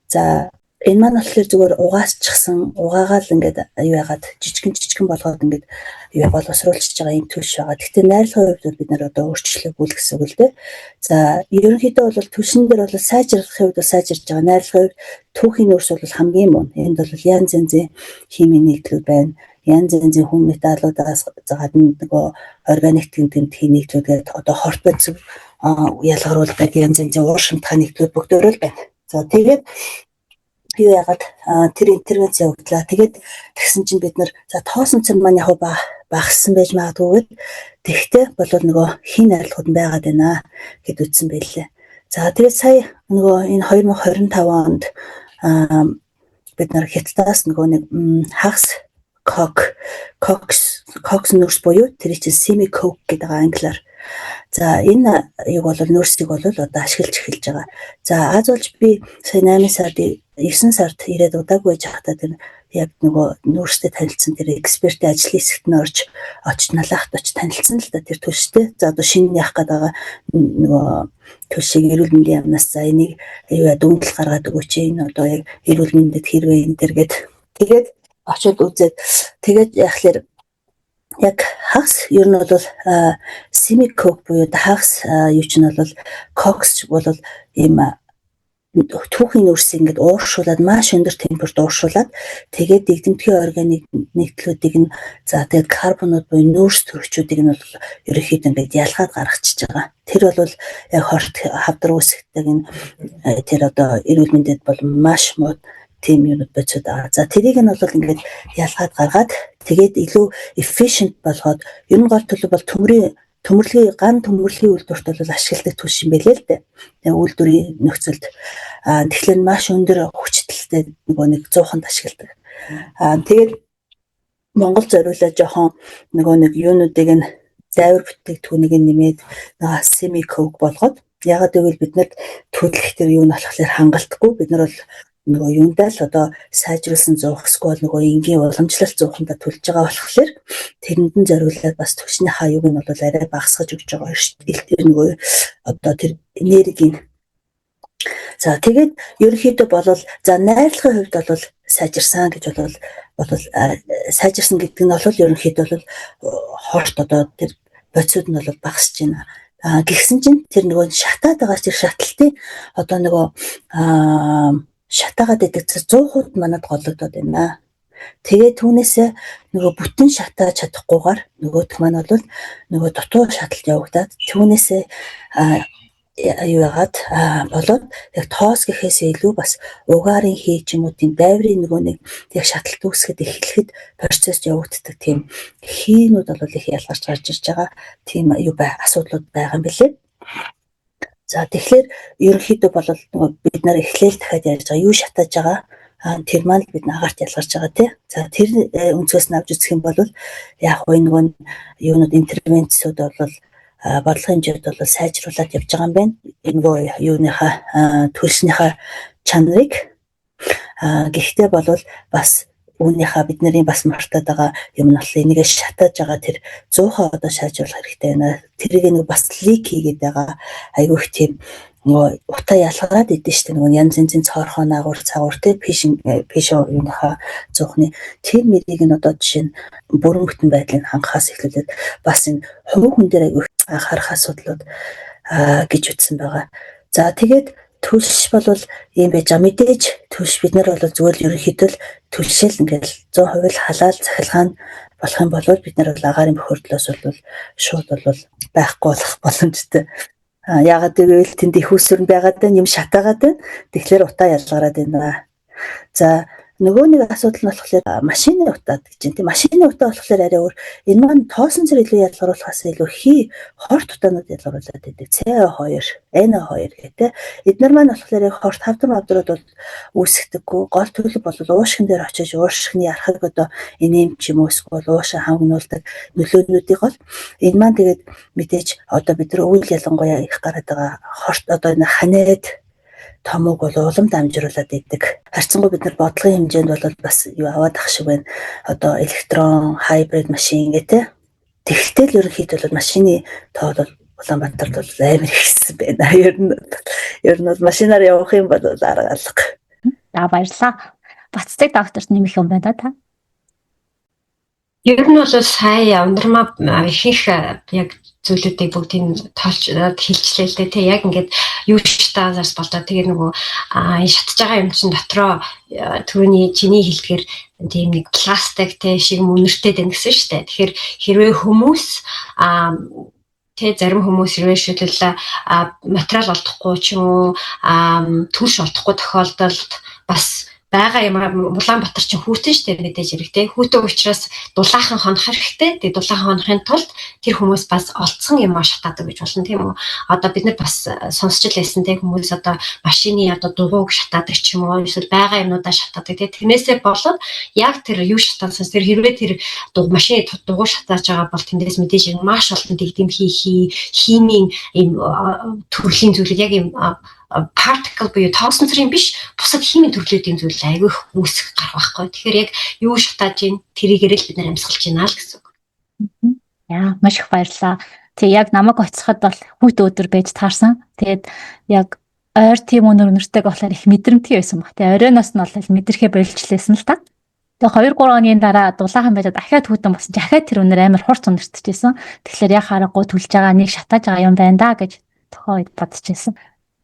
За, энэ маань болохоор зүгээр угаасчихсан, угаагаал ингээд юу яагаад жижигэн жижигэн болгоод ингээд юу боловсруулчихж байгаа юм түлш байгаа. Гэхдээ найрлагын хувьд бол бид нар одоо өөрчлөөгүй л гэсэн үг л дээ. За, ерөнхийдөө бол түлшин дээр бол сайжруулахын хувьд бол сайжирж байгаа. Найрлагын хувьд түүхийн нүүрс бол хамгийн муу. Энд бол янз янзын химийн нэгдлүүд байна. Янз янзын хүн металлуудаас гадна нөгөө органик тэмдэгтийн нэгдлүүд гэдэг одоо хорт бодис ялгаруулдаг янз янзын уур шимтгай нэгдлүүд бүгдөө л байна. За, тэгээд юу яагаад тэр интервенц явагдлаа. Тэгээд тэгсэн чинь бид нар за тоосонцор маань яг багассан байж магадгүй гэд, тэгтээ болвол нөгөө хин найрлагууд нь байгаад байна гэд үтсэн байлээ. За, тэгээд сая нөгөө энэ 2025 онд бид нар Хятадаас нөгөө нэг хагас coke, coke, coke нүүрс буюу тэр чинь semi coke гэдэг байгаа англиар. За, энэ юг бол нүүрсийг бол одоо ашиглаж эхэлж байгаа. За, аз болж би сая 8 сард, 9 сард ирээд удаагүй байж байхдаа тэр яг нөгөө нүүрстэй танилцсан тэр экспертийн ажлын хэсэгт нь орж Очиж налаахт очиж танилцсан л да тэр төлштэй. За одоо шинэ яах гээд байгаа нөгөө төлшийг эрүүл мэндийн яамнаас за энийг юу яа дүгнэлт гаргаад өгөөч, энэ одоо яг эрүүл мэндэд хэрвээ энэ төр гээд тэгээд очиод үзээд, тэгээд яхахлаар яг хагас ер нь бол semicoke буюу хагас юу чинь бол кокс бол ийм түүхийн нүүрсийг ингээд ууршуулад, маш өндөр температурт ууршуулад, тэгээд дэгдэмтгий органик нэгдлүүдийг нь, за тэгээд карбонууд буюу нүүрс төрөгчүүдийг нь бол ерөнхийдөө ингээд ялгаад гаргачихж байгаа. Тэр бол яг хорт хавдар үүсгдэг энэ тэр одоо эрүүл мэндэд бол маш муу тийм юмуд бодисод байгаа. За, тэрийг нь бол ингээд ялгаад гаргаад, тэгээд илүү efficient болгоод, ер нь гол төлөв бол төмрийн төмөрлөгийн ган төмөрлөгийн үйлдвэрт бол ашигладаг түлш юм байлээ л дээ. Тэгээ үйлдвэрийн нөхцөлд тэгэхээр маш өндөр хүчтэй нөгөө нэг зууханд ашигладаг. Тэгээд Монгол зориулаад жоохон нөгөө нэг юунуудыг нь, дайвар бүтээгдэхүүнийг нэмээд нөгөө semicoke болгоод, ягаад гэвэл бид нарт төлөх тэр юу нь болохоор хангалтгүй, бид нар бол нөгөө юундаа л одоо сайжруулсан зуух эсвэл нөгөө энгийн уламжлалт зуухандаа төлж байгаа болохоор тэрэнд нь зориулаад бас түлшнийхаа юуг нь бол арай багасгаж өгч байгаа тэр нөгөө одоо тэр энергийн. За, тэгээд ерөнхийдөө болол за найрлагын хувьд бол сайжирсан гэж бол сайжирсан гэдэг нь бол ерөнхийдөө бол хорт одоо тэр бодисууд нь бол багасж байна. Гэгсэн чинь тэр нөгөө шатаад байгаа тэр шаталтын одоо нөгөө шатаагаад байдаг 100% манад голлогдоод байна. Тэгээд түүнээсээ нөгөө бүтэн шатааж чадахгүйгээр нөгөөх маань бол нөгөө дутуу шаталт явагдаад, түүнээсээ юу яагаад болоод яг тоос гэхээсээ илүү бас угаарын хий ч юм уу, тийм дайврын нөгөө нэг яг шаталт үүсгэхэд эхлэхэд процесс явагддаг тийм хийнүүд бол их ялгарч гарч ирж байгаа тийм юу бай асуудлууд байгаа юм билээ. За, тэгэхээр ерөнхийдөө бол нөгөө бид нар эхлээл дахиад ярьж байгаа юу шатааж байгаа тэр маань бид агарт ялгарч байгаа, тий. За, тэр өнцгөөс нь авч үзэх юм бол яг вэ нөгөө юунууд интервенцүүд бол бодлогын хэмжээд бол сайжруулад явж байгаа юм байна. Нөгөө юуныхаа төлснийхаа чанарыг, гэхдээ болвол бас үүнийхээ бидний бас мартаад байгаа юм нь болохоор энийгээ шатааж байгаа тэр 100% одоо сайжруулах хэрэгтэй байна. Тэрийг нэг бас leak хийгээд байгаа, айгүй их тийм нөгөө утаа ялгараад идэв штэ, нөгөө янз янзын цоорхоо наагур цагуур те, пишин пишо юуныхаа зуухны тэр мэрийг нь одоо жишээ нь бүрэн бүтэн байдлыг хангахаас эхлүүлээд бас энэ хувь хүн дээр айгүй анхаарах асуудлууд гэж үтсэн байгаа. За, тэгээд төлш бол ийм байж байгаа. Мэдээж төлш бид нар бол зүгээр л ерөнхийдөө л төлшөл ингээл 100% л халаал цахилгаан болох юм бол бид нар бол агаарын бохирдлоос бол шууд бол байхгүй болох боломжтой. Яагаад гэвэл тэнд их усүр нь байгаад байна, юм шатаагаад байна. Тэгэхээр утаа ялгараад байна. За, нөгөө нэг асуудал нь болохоор машины утаад гэж байна. Тийм, машины утаа болохоор арай өөр. Энэ маань тоосон зэрэг илүү ялгаруулахаас илүү хий хорт утаанууд ялгаруулад байдаг. CO2, NO2 гэх тээ. Эднэр маань болохоор яг хорт хавдар мавдрууд бол үүсгдэггүй. Гол төлөв бол уушгин дээр очиж уушгины архаг одоо энэм ч юм уу эсвэл уушин хавгнуулдаг нөлөөнүүдийг бол энэ маань тэгээд мэдээж одоо бид нар өвөл ялангуяа их гараад байгаа хорт одоо энэ ханиад томог бол улам дамжруулад идэг. Харьцангуй бид нар бодлогын хэмжээнд бол бас юу аваад ах шиг байна. Одоо электрон, хайбрид машин гэх тээ. Тэгтэл ерөнхийдөө бол машины тоо бол Улаанбаатарт бол амар ихсэн байна. Ер нь бол машинаар явах юм бол арга алга. За, баярлалаа. Бацдаг докторт нэмэх юм байна та. Ер нь бол сая Ундрмаа ихэнх яг зүйлүүдийг бүгдийг тоолж хэлчлээ л дээ, тий, яг ингээд юу шатаасаас болдоо тэгээ нөгөө энэ шатж байгаа юм чинь дотроо түрүүний чиний хэлдгээр тийм нэг пластик тий шиг үнэртэй байна гэсэн шүү дээ. Тэгэхээр хэрвээ хүмүүс тэ зарим хүмүүс хэрвээ шийдэл материал олдохгүй ч юм уу, түлш олдохгүй тохиолдолд бас байгаа юм. Улаанбаатар чинь хүйтэн штэ, мэдээж хэрэг те, хүйтэн учраас дулаахан хонох хэрэгтэй. Тэгээ дулаахан хонохын тулд тэр хүмүүс бас олдсон юм а шатаадаг гэж болно, тийм үү? Одоо бид нар бас сонсч л байсан те, хүмүүс одоо машины одоо дугуйг шатаадаг ч юм уу, эсвэл байгаа юмнуудаа шатаадаг те. Тэрнээсээ болоод яг тэр юу шатаасан, тэр хэрвээ тэр машины дугуй шатааж байгаа бол тэндээс мэдээж маш олон дэгдэмхий химийн ийм төрлийн зүйлүүд, яг ийм particle буюу тоосон цэрийн биш, бусад химийн төрлүүдийн зүйл айгүй их үүсэх гарах байхгүй. Тэгэхээр яг юу шатааж ийн тэрийгэрэл бид нар амьсгалж байна л гэсэн үг. Яа, маш их баярлалаа. Тэг яг намайг оцоход бол хүйтэн өдөр байж таарсан. Тэгээд яг ойр тийм өнөр өнөртэйг болохоор их мэдрэмтгий байсан баг. Тэгээ оройноос нь бол мэдрэхээ болжлээсэн л та. Тэгээ 2 3 оны дараа дулаахан байжаад дахиад хүйтэн болсон. Дахиад тэр өнөр амар хурц өнөртөжсэн. Тэгэхээр яг харахгүй түлж байгаа нэг шатааж байгаа юм байна да гэж тохоо үед бодчихсон.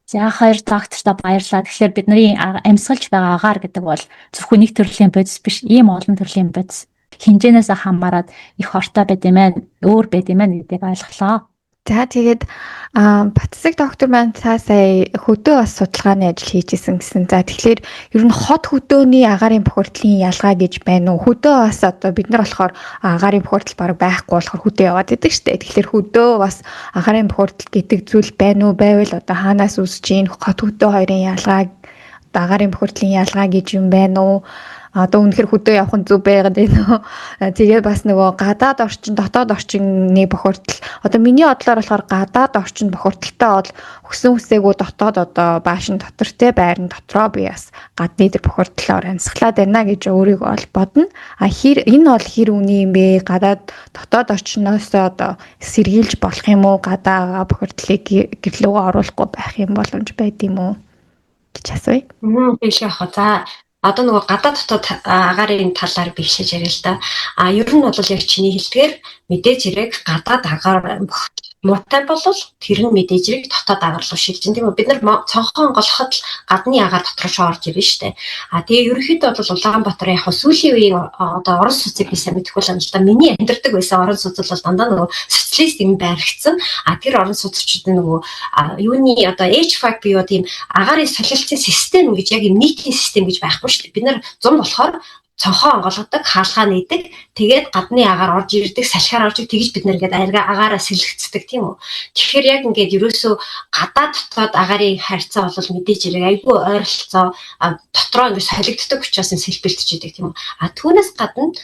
За хоёр доктортой баярлалаа. Тэгэхээр бидний амьсгалж байгаа агаар гэдэг бол зөвхөн нэг төрлийн бодис биш, ийм олон төрлийн бодис хэмжээнээс хамаарат их хортой байд юм байна, өөр байд юм байна гэдгийг ойлголоо. За, тэгээд Батцэг доктор маань та сая хөдөө бас судалгааны ажил хийж исэн гэсэн. За, тэгэхээр ер нь хот хөдөөний агаарын бохирдлын ялгаа гэж байна уу? Хөдөө бас одоо бид нар болохоор агаарын бохирдол баг байхгүй болохоор хөдөө яваад идэг штэ. Тэгэхээр хөдөө бас агаарын бохирдол гэдэг зүйл байна уу? Байвал одоо хаанаас үүсэж ийн, хот хөдөө хоёрын ялгаа, агаарын бохирдлын ялгаа гэж юм байна уу? Одоо үнэхээр хөдөө явах нь зүв байгаад байна уу? Тэгээд бас нөгөө гадаад орчин, дотоод орчны бохирдол, одоо миний бодлоор болохоор гадаад орчин бохирдолтой бол хөсөн хүсээгүй дотоод одоо баашин дотор те байран дотроо би бас гадны тэр бохирдлоор амьсгалаад байна гэж өөрийгөө бол бодно. А хэр энэ бол хэр үний юм бэ? Гадаад дотоод орчноос одоо сэргийлж болох юм уу? Гадаага бохирдлыг гэрлүүгээ оруулахгүй байх юм боломж байд юм уу гэж асууя. Биш яах вэ? За, одоо нөгөө гадаад дотоод агаарын талаар би эхлэж яриа л да. А ер нь бол яг чиний хэлдгээр мэдээж хэрэг гадаад агаар муутай бол тэр нь мэдээж хэрэг дотоод агаар руу шилжин, тийм үү? Бид нар цонхоо онгойлгоход л гадны агаар дотор орж ирнэ шүү дээ. А тэгээ ерөнхийдөө бол Улаанбаатар яг сүүлийн үеийн одоо орон сууцыг би сайн мэдэхгүй л юм л да. Миний амьдардаг байсан орон сууц бол дандаа нөгөө социалист юм баригдсан. А тэр орон сууцчдын нөгөө юуны одоо HVAC буюу тийм агаарын солилцын систем гэж яг юм нийтийн систем гэж байхгүй шүү дээ. Бид нар зум болохоор цонхоо онгойлгодог, хаалгаа нээдэг, тэгээд гадны агаар орж ирдэг, салхиар орж, тэгж бид нар ингээд агаараа сэлгэцдэг, тийм үү. Тэгэхээр яг ингээд ерөөсөө гадаад дотоод агаарын харьцаа бол мэдээж хэрэг айгүй ойролцоо дотроо ингээд солигддог учраас сэлбэлтжийдэг, тийм үү. А түүнээс гадна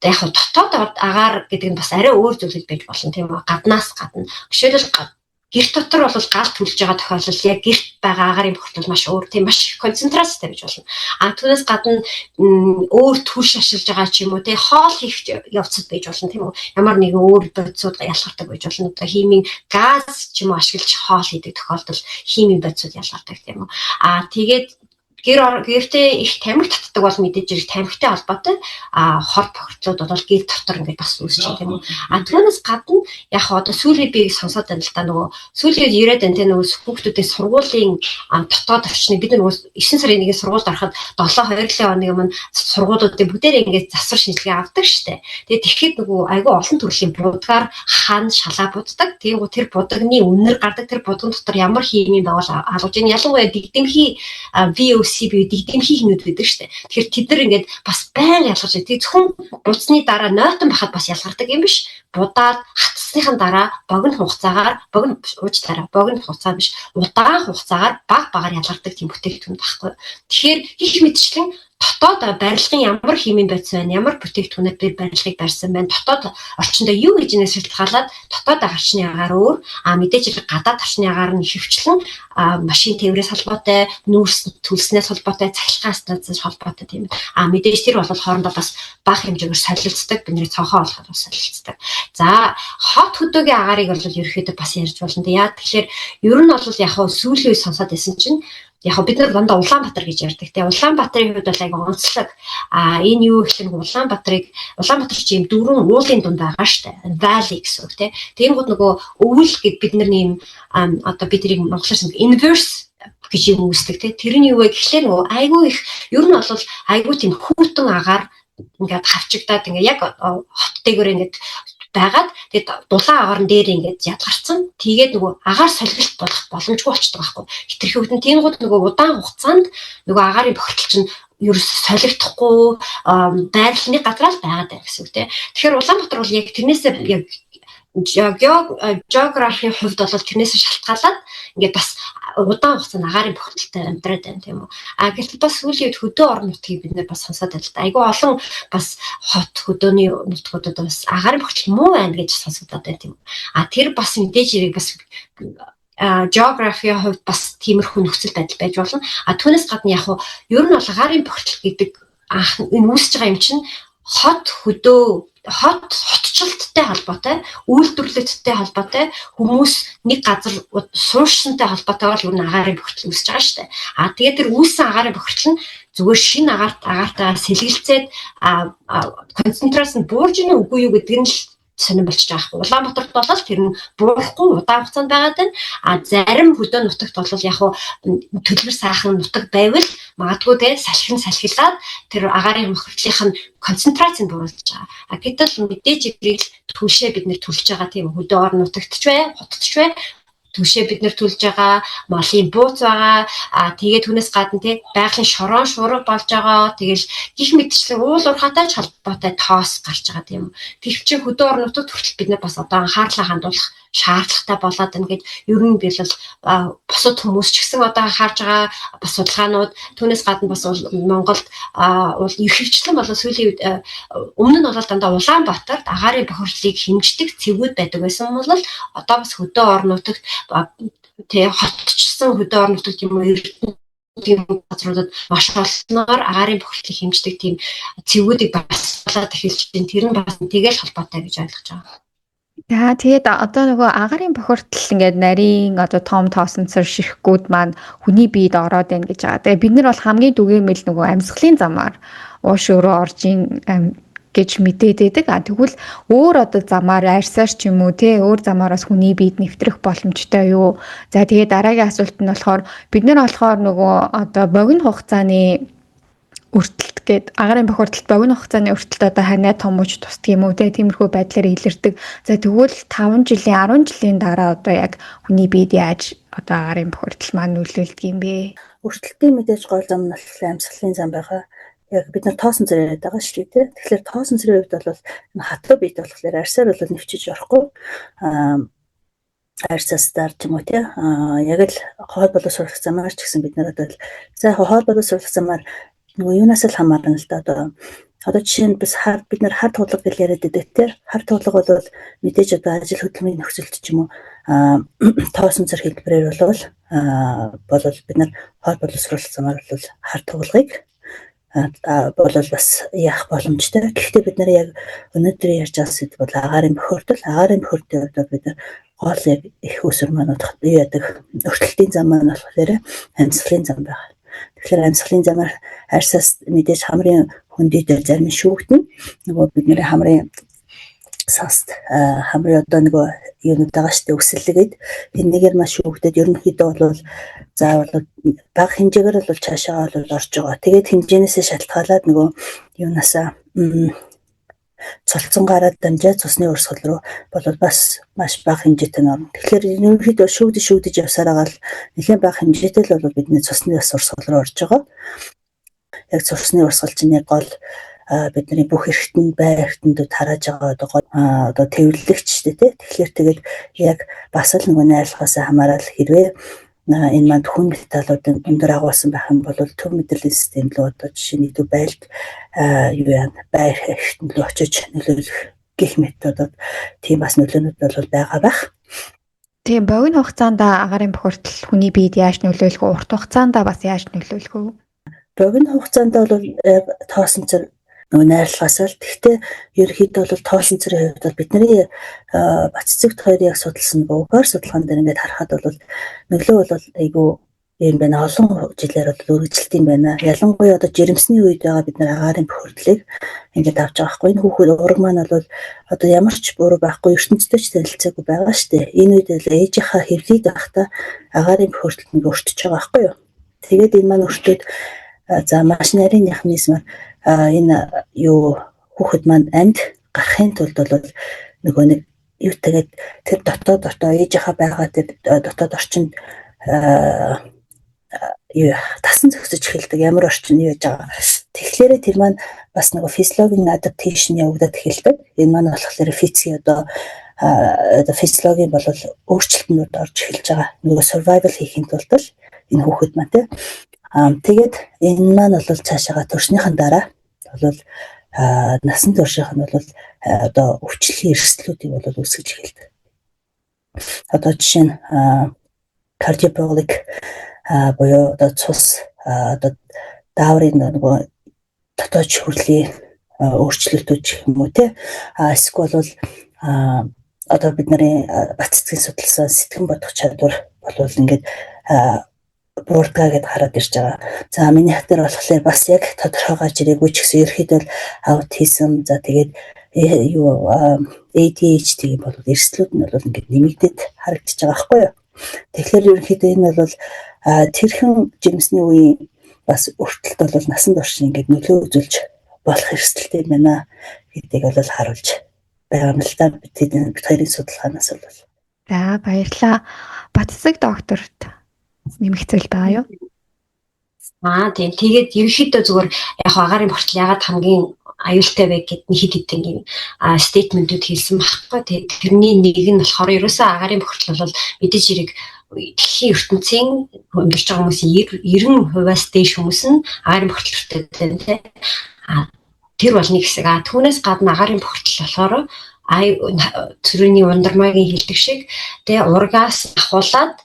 яг дотоод агаар гэдэг нь бас арай өөр зүйл байж болно, тийм үү. Гаднаас гадна. Жишээлбэл, гэрт дотор бол гал түлж байгаа тохиолдол яг гэрт байгаа агаарын бохирдол маш өөр, тийм, маш их концентрацтай байж болно. А түүнээс гадна өөр түлш ашиглаж байгаа ч юм уу, тийм, хоол хийх явцад байж болно, тийм үү. Ямар нэгэн өөр бодисууд ялгардаг байж болно. Одоо химийн газ ч юм уу ашиглаж хоол хийдэг тохиолдол химийн бодисууд ялгардаг, тийм үү. А тэгээд гэр гэртээ их тамхи татдаг бол мэдээж хэрэг тамхитай холбоотой хор бохирдлууд бол гэр дотор ингээд бас үүсэж байгаа, тийм үү. А түүнээс гадна яг одоо сүүлийн би сонсоод байна л да, нөгөө сүүлийн яриад байна, тийм, нөгөө хүүхдүүдийн сургуулийн дотоод орчныг бид нөгөө 9 сарын 1-ний сургуульд ороход 7 2 оны өмнө сургуулиудын бүгдээрээ ингээд засвар шинжилгээ авдаг штэ. Тэгээд тэгэхэд нөгөө айгүй олон төрлийн будгаар хан шалаа буддаг. Тэгэнгүүт тэр будагны үнэр гардаг, тэр будган дотор ямар химийн байгуул алгаж байна. Ялангуяа дэгдэмхий VOC буюу дэгдэмхий химүүд байдаг штэ. Тэгэхээр тэд нар ингээд бас байнга ялгарч, тэг зөвхөн будсны дараа нойтон байхад бас ялгардаг юм биш. Будаад хатсныхан дараа богино хугацаагаар, богино уучлаарай, богино хугацаа биш, удаан хугацаагаар баг багаар ялгардаг тийм бүтээгдэхүүн байхгүй. Тэгэхээр их мэтчлэн дотоод барилгын ямар химийн бодис байна, ямар бүтээгдэхүүнээр би барилгыг барьсан байна, дотоод орчиндөө юу гэж нэ шалтгаалаад дотоод агарчны агаар өөр, а мэдээж хэрэг гадаад орчны агаар нь ихэвчлэн машин тээврээс холбоотой, нүүрс төлснээс холбоотой, цахилгаан станцаас холбоотой, тийм. А мэдээж тэр бол хоорондоо бас бага хэмжээгээр солилцдог, бидний цонхоо олоход бас солилцдог. За, хот хөдөөгийн агаарыг бол ерөөхдөө бас ярьж болно. Яа тэгэхээр ер нь бол яг хөө сүүлийн үе сонсоод байсан чинь яг бид нар дандаа Улаанбаатар гэж ярьдаг. Тэгээ Улаанбаатарын хувьд бол айгүй онцлог. А энэ юу гэхэл Улаанбаатарыг, Улаанбаатар чи юм дөрвөн уулын дунд байгаа штэ. Valley гэсэн үг, тий. Тэгэнгүүт нөгөө өвөл гэд бид нар нэм одоо бид нарыг монголоор inverse гэж юм үүсдэг, тий. Тэр нь юу вэ гэхлээр нөгөө айгүй их ер нь бол айгүй тийм хүйтэн агаар ингээд хавчигдаад ингээд яг хот дээгүүр ингээд байгаад, тэгээд дулаан агаар нь дээр ингээд ядгарцсан. Тэгээд нөгөө агаар солигдолт болох боломжгүй болчдөг байхгүй. Хитрхи хүйтэн. Тэнгууд нөгөө удаан хугацаанд нөгөө агаарын бохирдол чинь ерөөс солигдохгүй байрлалны газраа л байгаад байна гэсэн үг, тийм. Тэгэхээр Улаанбаатар бол яг тэрнээсээ яг географийн хувьд бол тэрнээс шалтгаалаад ингээд бас удаан хугацаанд агаарын бохирдолтой амьдраад байна, тийм үү. А гэтэл бас сүүлийн үед хөдөө орон нутгийг бид нэр бас сонсоод байна л да. Айгүй олон бас хот хөдөөний нутгуудад бас агаарын бохирдол муу байна гэж сонсогдоод байна, тийм үү. А тэр бас мэдээж хэрэг бас географийн хувьд бас тиймэрхүү нөхцөл байдал байж болно. А түүнээс гадна яг ер нь бол агаарын бохирдол гэдэг анх энэ үүсэж байгаа юм чинь хот хөдөө Хот хотчлолттой холбоотой, үйлдвэрлэлттэй холбоотой, хүмүүс нэг газар суурьшсантай холбоотойгоор л ер нь агаарын бохирдол үүсэж байгаа шүү дээ. А тэгээд тэр үүссэн агаарын бохирдол нь зүгээр шинэ агаартайгаа сэлгэлцээд концентрац нь буурж ийнэ үгүй юу гэдэг нь л сонирн болчихж байгаа байхгүй. Улаанбаатарт бол тэр нь буурахгүй удаан хугацаанд байгаад байна. А зарим хөдөө нутагт бол яг хуу төлбөр сайхан нутаг байвал магадгүй те салхин салхилаад тэр агаарын бохирдлынх нь концентрацийг бууруулж байгаа. А гэтэл мэдээж эрийг түлшээ бид нэр түлж байгаа, тийм, хөдөө орон нутагт ч бай, хотод ч бай түшээ бид нэр түлж байгаа, малын бууц байгаа. А тэгээд түүнээс гадна те байгалийн шорон шуурга болж байгаа. Тэгэл гих мэтчлэн уул уурхайтай ч холбоотой тоос гарч байгаа, тийм үү. Тэр чинь хөдөө орон нутагт хүртэл бид нар бас одоо анхаарлаа хандуулах шаардлагатай болоод байна гэд ер нь би бол бусад хүмүүс ч гэсэн одоо харж байгаа бас судалгаанууд, түүнээс гадна бас Монголд бол ихэвчлэн бол сүүлийн үед, өмнө нь бол дандаа Улаанбаатарт агаарын бохирдлыг хэмждэг цэгүүд байдаг байсан бол одоо бас хөдөө орон нутагт тэ хотчсон хөдөө орон нутагт юм уу, тийм газруудад маш олноор агаарын бохирдлыг хэмждэг тийм цэгүүдийг бас болоод эхэлж байна. Тэр нь бас тэгэл холбоотой гэж ойлгож байгаа. За, тэгээд одоо нөгөө агаарын бохирдол ингээд нарийн одоо том тоосонцор ширхгүүд маань хүний биед ороод байна гэж байгаа. Тэгээ бид нар бол хамгийн түгээмэл нөгөө амьсгалын замаар ууш өрөө орж ийн гэж мэдээд байдаг. А тэгвэл өөр одоо замаар, арьсаар ч юм уу те, өөр замаараас хүний биед нэвтрэх боломжтой юу? За, тэгээд дараагийн асуулт нь болохоор бид нар болохоор нөгөө одоо богино хугацааны өртөлт гээд агарын бохирдолт богино хугацааны өртөлт одоо ханиа томууч тусдаг юм уу те, тиймэрхүү байдлаар илэрдэг. За, тэгвэл 5 жилийн, 10 жилийн дараа одоо яг хүний биед яаж одоо агарын бохирдол маань нөлөөлдөг юм бэ? Өртөлтийн мэдээж гол зам нь болохоор амьсгалын зам байгаа. Яг бид нар тоосон зэрэг яриад байгаа шүү дээ. Тэгэхээр тоосон зэргийн хувьд бол энэ хатуу биет болохоор арьсаар бол нэвчиж орохгүй. Арьсаас ч юм уу тий, яг л хоол боловсруулах замаар ч гэсэн бид нар одоо, за, яг хоол боловсруулах замаар нөгөө юунаас л хамаарна л да. Одоо жишээ нь бас хар бид нар хар туулга гэж яриад байдаг те. Хар туулга бол мэдээж одоо ажил хөдөлмөрийн нөхцөлд ч юм уу тоосон цэр хэлбэрээр болвол бид нар хоол боловсруулах замаар бол хар туулгыг болол бас яах боломжтой. Гэхдээ бид нар яг өнөөдөр ярьж байгаа сэдв бол агаарын бохирдол. Агаарын бохирдлын хувьд бид нар гол яг их өсвөр маань юу яадаг, өртөлтийн зам маань болохоор амьсгалын зам байна. Тэгэхээр амьсгалын замаар арьсаас мэдээж хамрын хөндий дээр зарим нь шүүгдэнэ. Нөгөө бидний хамрын саст, хамрын одоо нөгөө юунууд байгаа шүү дээ, өсөллөгээд энэгээр маш шүүгдээд ерөнхийдөө бол заавал бага хэмжээгээр бол цаашаа бол орж байгаа. Тэгээд хэмжээнээсээ шалтгаалаад нөгөө юунаасаа цолцон гараад дамжаад цусны урсгал руу бол бас маш бага хэмжээтэй нь орно. Тэгэхээр ерөнхийдөө шүүгдэж шүүгдэж явсаар байгаа л нэлээд бага хэмжээтэй л бол бидний цусны бас урсгал руу орж байгаа. Яг цусны урсгал чинь яг гол бидний бүх эрхтэн бай эрхтэндүүд тарааж байгаа одоо гол одоо тээвэрлэгч шүү дээ. Тэгэхээр тэгээд яг бас л нөгөө найрлагаас хамаарал хэрвээ энэ манд хүн металлуудын өндөр агуулсан байх юм бол төв мэдрэлийн систем рүү, одоо жишээ нь илүү байлт юу яа байр эрхтэн рүү очиж нөлөөлөх гэх методод тийм бас нөлөөнүүд бол байгаа байх. Тийм, богино хугацаанд агарын бохирдол хүний биед яаж нөлөөлөх вэ? Урт хугацаанд бас яаж нөлөөлөх вэ? Богино хугацаанд бол тоосон цэр нөгөө найрлагаас л, гэхдээ ерөнхийдөө бол тоосон цэрийн хувьд бол бидний Баццэгт хоёр яг судалсан нөгөө судалгаан дээр ингээд харахад бол нөлөө бол айгүй юм байна. Олон жилээр бол үргэлжилт юм байна. Ялангуяа одоо жирэмсний үед байгаа бид нар агаарын бохирдлыг ингээд авч байгаа байхгүй. Энэ хүүхэд ураг маань бол одоо ямар ч буруу байхгүй, ертөнцтэй ч танилцаагүй байгаа шүү дээ. Энэ үед л ээжийнхаа хэвлийд байхдаа агаарын бохирдолд ингээд өртөж байгаа байхгүй юу. Тэгээд энэ маань өртөөд, за, маш нарийн механизмаар энэ юу хүүхэд маань амьд гарахын тулд бол нөгөө нэг юу тэгээд тэр дотоод одоо ээжийнхаа байгаа тэр дотоод орчинд юу тасан зөксөж эхэлдэг, ямар орчин юу яж байгаа. Тэгэхээр тэр маань бас нөгөө физиологийн adaptation явагдаад эхэлдэг. Энэ маань болохоор физикийн одоо физиологийн бол өөрчлөлтнүүд орж эхэлж байгаа. Нөгөө survival хийхин тулд л энэ хүүхэд маань тий. Тэгээд энэ маань бол цаашаага төрснийхэн дараа бол насан туршийнх нь бол одоо өвчлөлийн эрсдлүүдийг бол үүсгэж эхэлдэг. Одоо жишээ нь кардиоболик буюу одоо цус одоо дааврын нөгөө дотоод шүрлийн өөрчлөлтүүд ч юм уу те. А эсвэл бол одоо бид нарын бат цэцгийн судалсан сэтгэн бодох чадвар болвол ингээд буурдгаа гэд хараад ирж байгаа. За, минийх дээр болохоор бас яг тодорхой гарч ирээгүй ч гэсэн ерөөхдөө аутизм, за тэгээд юу ADHD бол эрсдлүүд нь бол ингээд нэмэгдээд харагдаж байгаа байхгүй юу. Тэгэхээр ерөнхийдөө энэ бол тэрхэн жирэмсний үеийн бас өртөлт бол насан турш ингээд нөлөө үзүүлж болох эрсдэлтэй байна гэдгийг бол харуулж байгаа юм л да, бид хоёрын судалгаанаас бол. За, баярлалаа. Батцэг докторт нэмэх зүйл байгаа юу? Аа, тийм. Тэгээд ерөнхийдөө зүгээр яг агаарын бохирдол ягаад хамгийн аюултай вэ гэд нэг хэд хэдэн юм statement үүд хэлсэн байхгүй. Тэгээд тэрний нэг нь болохоор ерөөсөө агаарын бохирдол бол мэдээж хэрэг дэлхийн ертөнцийн амьдарч байгаа хүмүүсийн 90%-аас дээш хүмүүс нь агаарын бохирдол өртөөд байна тийм. А тэр бол нэг хэсэг. А түүнээс гадна агаарын бохирдол болохоор түрүүний Ундрмаагийн хэлдэг шиг тэгээ ургаас ахуулаад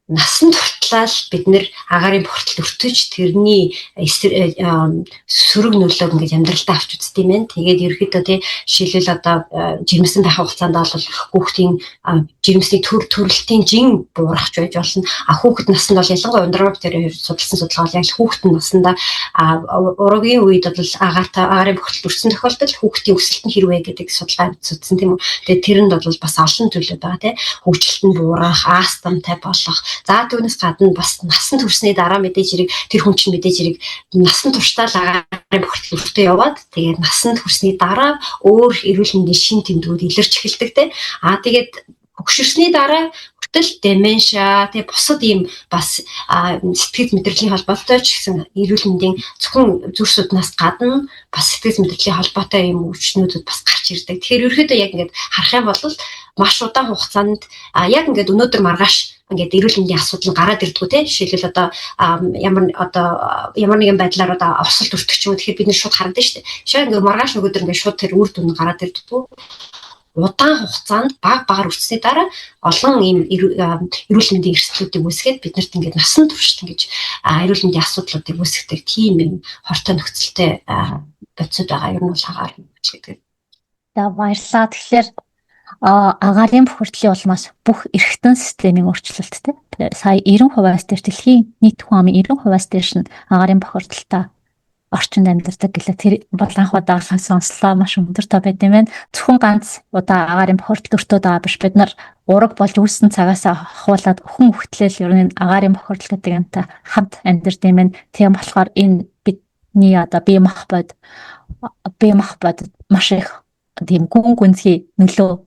насан туртлаа л бид нэр агаарын бохирдолд өртөж, тэрний сөрөг нөлөөг ингэж амьдралдаа авч үздэг юм байна. Тэгээд ерөөхдөө тий, жишээлбэл одоо жирэмсэн байх хугацаанд бол хүүхдийн жирэмсний төр төрөлтийн жин буурахч байж болно. А хүүхэд наснд бол ялангуяа Ундрмаа тэр судалсан судалгаа бол яг хүүхэд насндаа ургийн үед бол агаартай агаарын бохирдолд өртсөн тохиолдолд хүүхдийн өсөлт нь хэрвээ гэдэг судалгаа судалсан, тийм үү. Тэгээд тэрэнд бол бас олон зүйлүүд байгаа, тий. Хөгжилт нь буурах, астмтай болох. За, түүнээс гадна бас насан туршсны дараа мэдээж хэрэг тэр хүн чинь мэдээж хэрэг насан туршдаа л агаарын бохирдол өртөө яваад, тэгээд насан туршсны дараа өөр эрүүл мэндийн шин тэмдгүүд илэрч эхэлдэг те. Аа, тэгээд хөгшөрсний дараа хүртэл dementia, тэгээ бусад ийм бас сэтгэл мэдрэлийн холбоотой ч гэсэн эрүүл мэндийн зөвхөн зүрх суднаас гадна бас сэтгэл мэдрэлийн холбоотой ийм өвчнүүдэд бас гарч ирдэг. Тэгэхээр ерөөхдөө яг ингээд харах юм бол маш удаан хугацаанд яг ингээд өнөөдөр маргааш ингээд эрүүл мэндийн асуудал нь гараад ирдгүү те. Жишээлбэл, одоо ямар одоо ямар нэгэн байдлаар одоо осолд өртөх ч юм уу, тэгэхээр бид нэр шууд харагдана шүү дээ. Шаа ингээд маргааш нөгөөдөр ингээд шууд тэр үр дүн нь гараад ирдгүү, удаан хугацаанд баг багаар өртсөний дараа олон ийм эрүүл мэндийн эрсдлүүдийг үүсгээд, биднэрт ингээд насан туршид ингэж эрүүл мэндийн асуудлуудыг үүсгэдэг тийм юм хортой нөхцөлтэй бодисод байгаа. Ер нь бол агаар гэдэг. За, баярлалаа. Тэгэхээр агаарын бохирдлын улмаас бүх эрхтэн системийн өөрчлөлттэй. Сая 90%-аас дээш, дэлхийн нийт хүн амын 90%-аас дээш нь агаарын бохирдолтой орчинд амьдардаг гэлээ. Тэр бол анх удаа сонслоо, маш өндөр тоо байд юм байна. Зөвхөн ганц удаа агаарын бохирдол өртөөд байгаа биш. Бид нар ураг болж үүссэн цагаас ахуулаад өхөн үхтлэл ер нь агаарын бохирдол гэдэг юмтай хамт амьдардаг юм байна. Тийм болохоор энэ бидний одоо бие махбод маш их тийм гүн гүнзгий нөлөө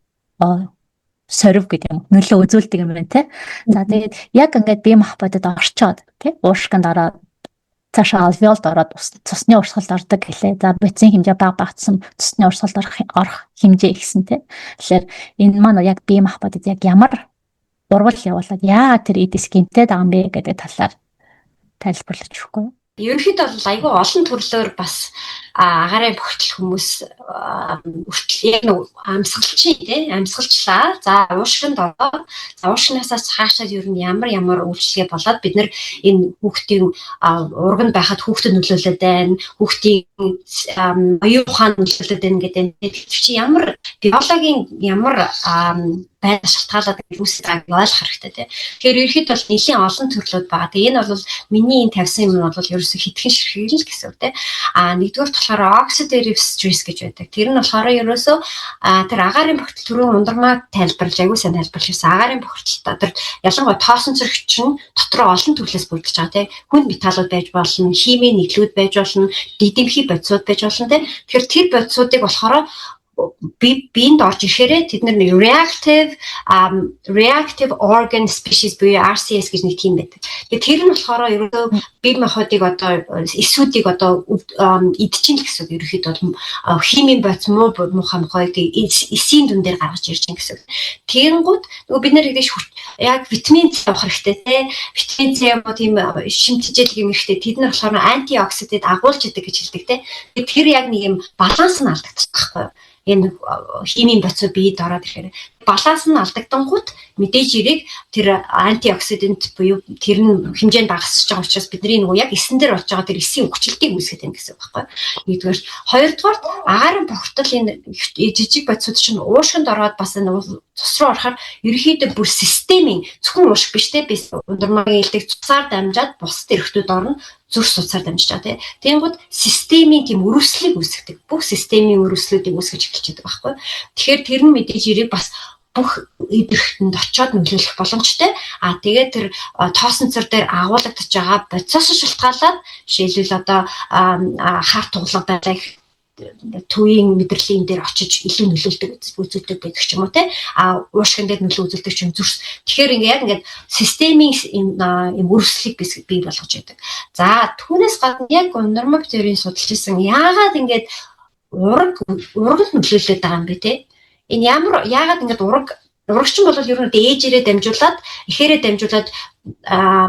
сорив гэдэг юм нөлөө үзүүлдэг юм байна те. За, тэгээд яг ингээд бие махбодод орчоод тий уушгинд ороод, цаашаа альвеолд ороод цусны урсгалд ордог гэлээ. За, бодисын хэмжээ бага багтсан цусны урсгалд орох хэмжээ ихсэн тий. Тэгэхээр энэ маань яг бие махбодод яг ямар урвал явуулаад яагаад тэр эд эс гэмтээд байгаа юм бэ гэдэг талаар тайлбарлаж өгөхгүй юу? Ерөнхийдөө бол айгүй олон төрлөөр бас агаарын бохирдол хүмүүс өртөл яг нэг амьсгалчин тий амьсгалчлаа. За, уушгинд ороод, за уушгинаасаа цаашаа ер нь ямар ямар үйлчилгээ болоод бид нар энэ хүүхдийн урганд байхад хүүхдэд нөлөөлөд байна. Хүүхдийн оюун ухаанд нөлөөлөд байна гэдэг. Тэр чинь ямар биологийн ямар байдал шалтгаалаад үүсэж байгааг ойлгох хэрэгтэй тий. Тэгэхээр ерөнхийдөө бол нэлийн олон төрлүүд байгаа. Тэгээ энэ бол миний энэ тавьсан юм нь бол ерөөсө хэдхэн ширхэг л гэсэн үг тий. А нэгдүгээр болохоор oxidative stress гэж байдаг. Тэр нь болохоор ерөөсөө тэр агаарын бохирдол, түрүүн Ундрмаа тайлбарлаж, аягүй сайн тайлбарлаж ирсэн. Агаарын бохирдолтой тэр ялангуяа тоосон цөрх чинь дотроо олон төрлөөс бүрдэж байгаа тий. Хүнд металлууд байж болно, химийн нийтлүүд байж болно, дидэмхий бодисууд байж болно тий. Тэгэхээр тэр бодисуудыг болохоор биеинд орж ирэхээрээ тэд нар нэг reactive organ species буюу RCS гэж нэг тийм байдаг. Тэгээ тэр нь болохоор ерөөсөө бие махбодыг одоо эсүүдийг одоо идчихээн л гэсэн үг. Ерөнхийдөө бол химийн бодис, муу муухай мухайг эсийн дүн дээр гаргаж ирж байгаа гэсэн үг. Тэгэнгүүт нөгөө бид нар нэгдэж яг витамин С авах хэрэгтэй те. Витамин С юм уу, тийм шимтжээлэг юм хэрэгтэй. Тэд нар болохоор антиоксидыг агуулж идэг гэж хэлдэг те. Тэр яг нэг юм баланс нь алдагдчих байхгүй юу? Энэ химийн бодисууд биед ороод ирэхээр Баланс нь алдагдангууд мэдээж хэрэг тэр антиоксидант буюу тэр нь хэмжээнд багасч байгаа учраас бидний нөгөө яг эсэн дээр болж байгаа тэр эсийн хүчлэлтийг үүсгэж байна гэсэн үг байхгүй. Нэгдүгээр, хоёрдугаарт агаарын бохирдол энэ жижиг бодисууд чинь уушгинд ороод бас энэ цус руу орохоор ерөнхийдөө бүр системийн, зөвхөн уушиг биш те, би Ундрмаагийн хэлдэг, цусаар дамжаад бусад эрхтүүд орно, зүрх судсаар дамжиж байгаа тий. Тэгэнгүүт системийн тийм өрөвслийг үүсгэдэг. Бүх системийн өрөвслүүдийг үүсгэж эхэлж байгаа байхгүй. Тэгэхээр тэр нь мэдээж хэрэг бас бүх эд эрхтэнд очиод нөлөөлөх боломжтой. А тэгээд тэр тоосонцор дээр агуулгадж байгаа бодисоос шалтгаалаад, жишээлбэл, одоо хар туглага байлаа их төвийн мэдрэлийн дээр очиж илүү нөлөөлдөг, үзүүлдэг гэдэг ч юм уу те, а уушгин дээр нөлөө үзүүлдэг ч юм, зүрс. Тэгэхээр ингээ яг ингээд системийн юм өрөвслийг бий болгож яадаг. За, түүнээс гадна яг Ундрмаа теорийн судалж исэн, яагаад ингээд урагнд нөлөөлөд байгаа юм бэ те, энэ ямар яагаад ингээд урагчин бол ер нь ээжээрээ дамжуулаад, эхээрээ дамжуулаад,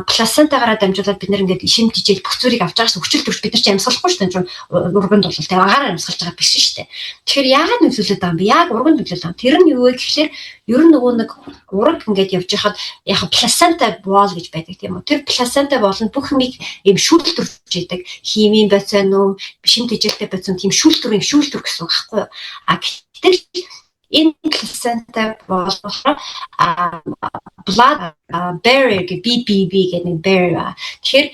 плацентагаараа дамжуулаад бид нэр ингээд шим тэжээл бүх зүйлийг авч байгаас хүчил төрч бид нар чи амьсгалахгүй шүү дээ. Урганд бол тэг агаараа амьсгалж байгаа биш шүү дээ. Тэгэхээр яагаад нөлөөлөд байгаа юм бэ? Яг урганд нөлөөлөд байгаа. Тэр нь юу вэ гэхлээр ер нь нөгөө нэг ураг ингээд явж байхад яг placenta wall гэж байдаг, тийм үү? Тэр placenta wall нь бүх юмыг ийм шүүлтүрж идэг. Химийн бодис уу, шим тэжээлтэй бодис, тийм шүүлтүрийн шүүлтүр гэсэн үг байхгүй юу? А гэтэл энэ placenta болохоор blood barrier гэх, BBB гэдэг нэг barrier. Тэгэхээр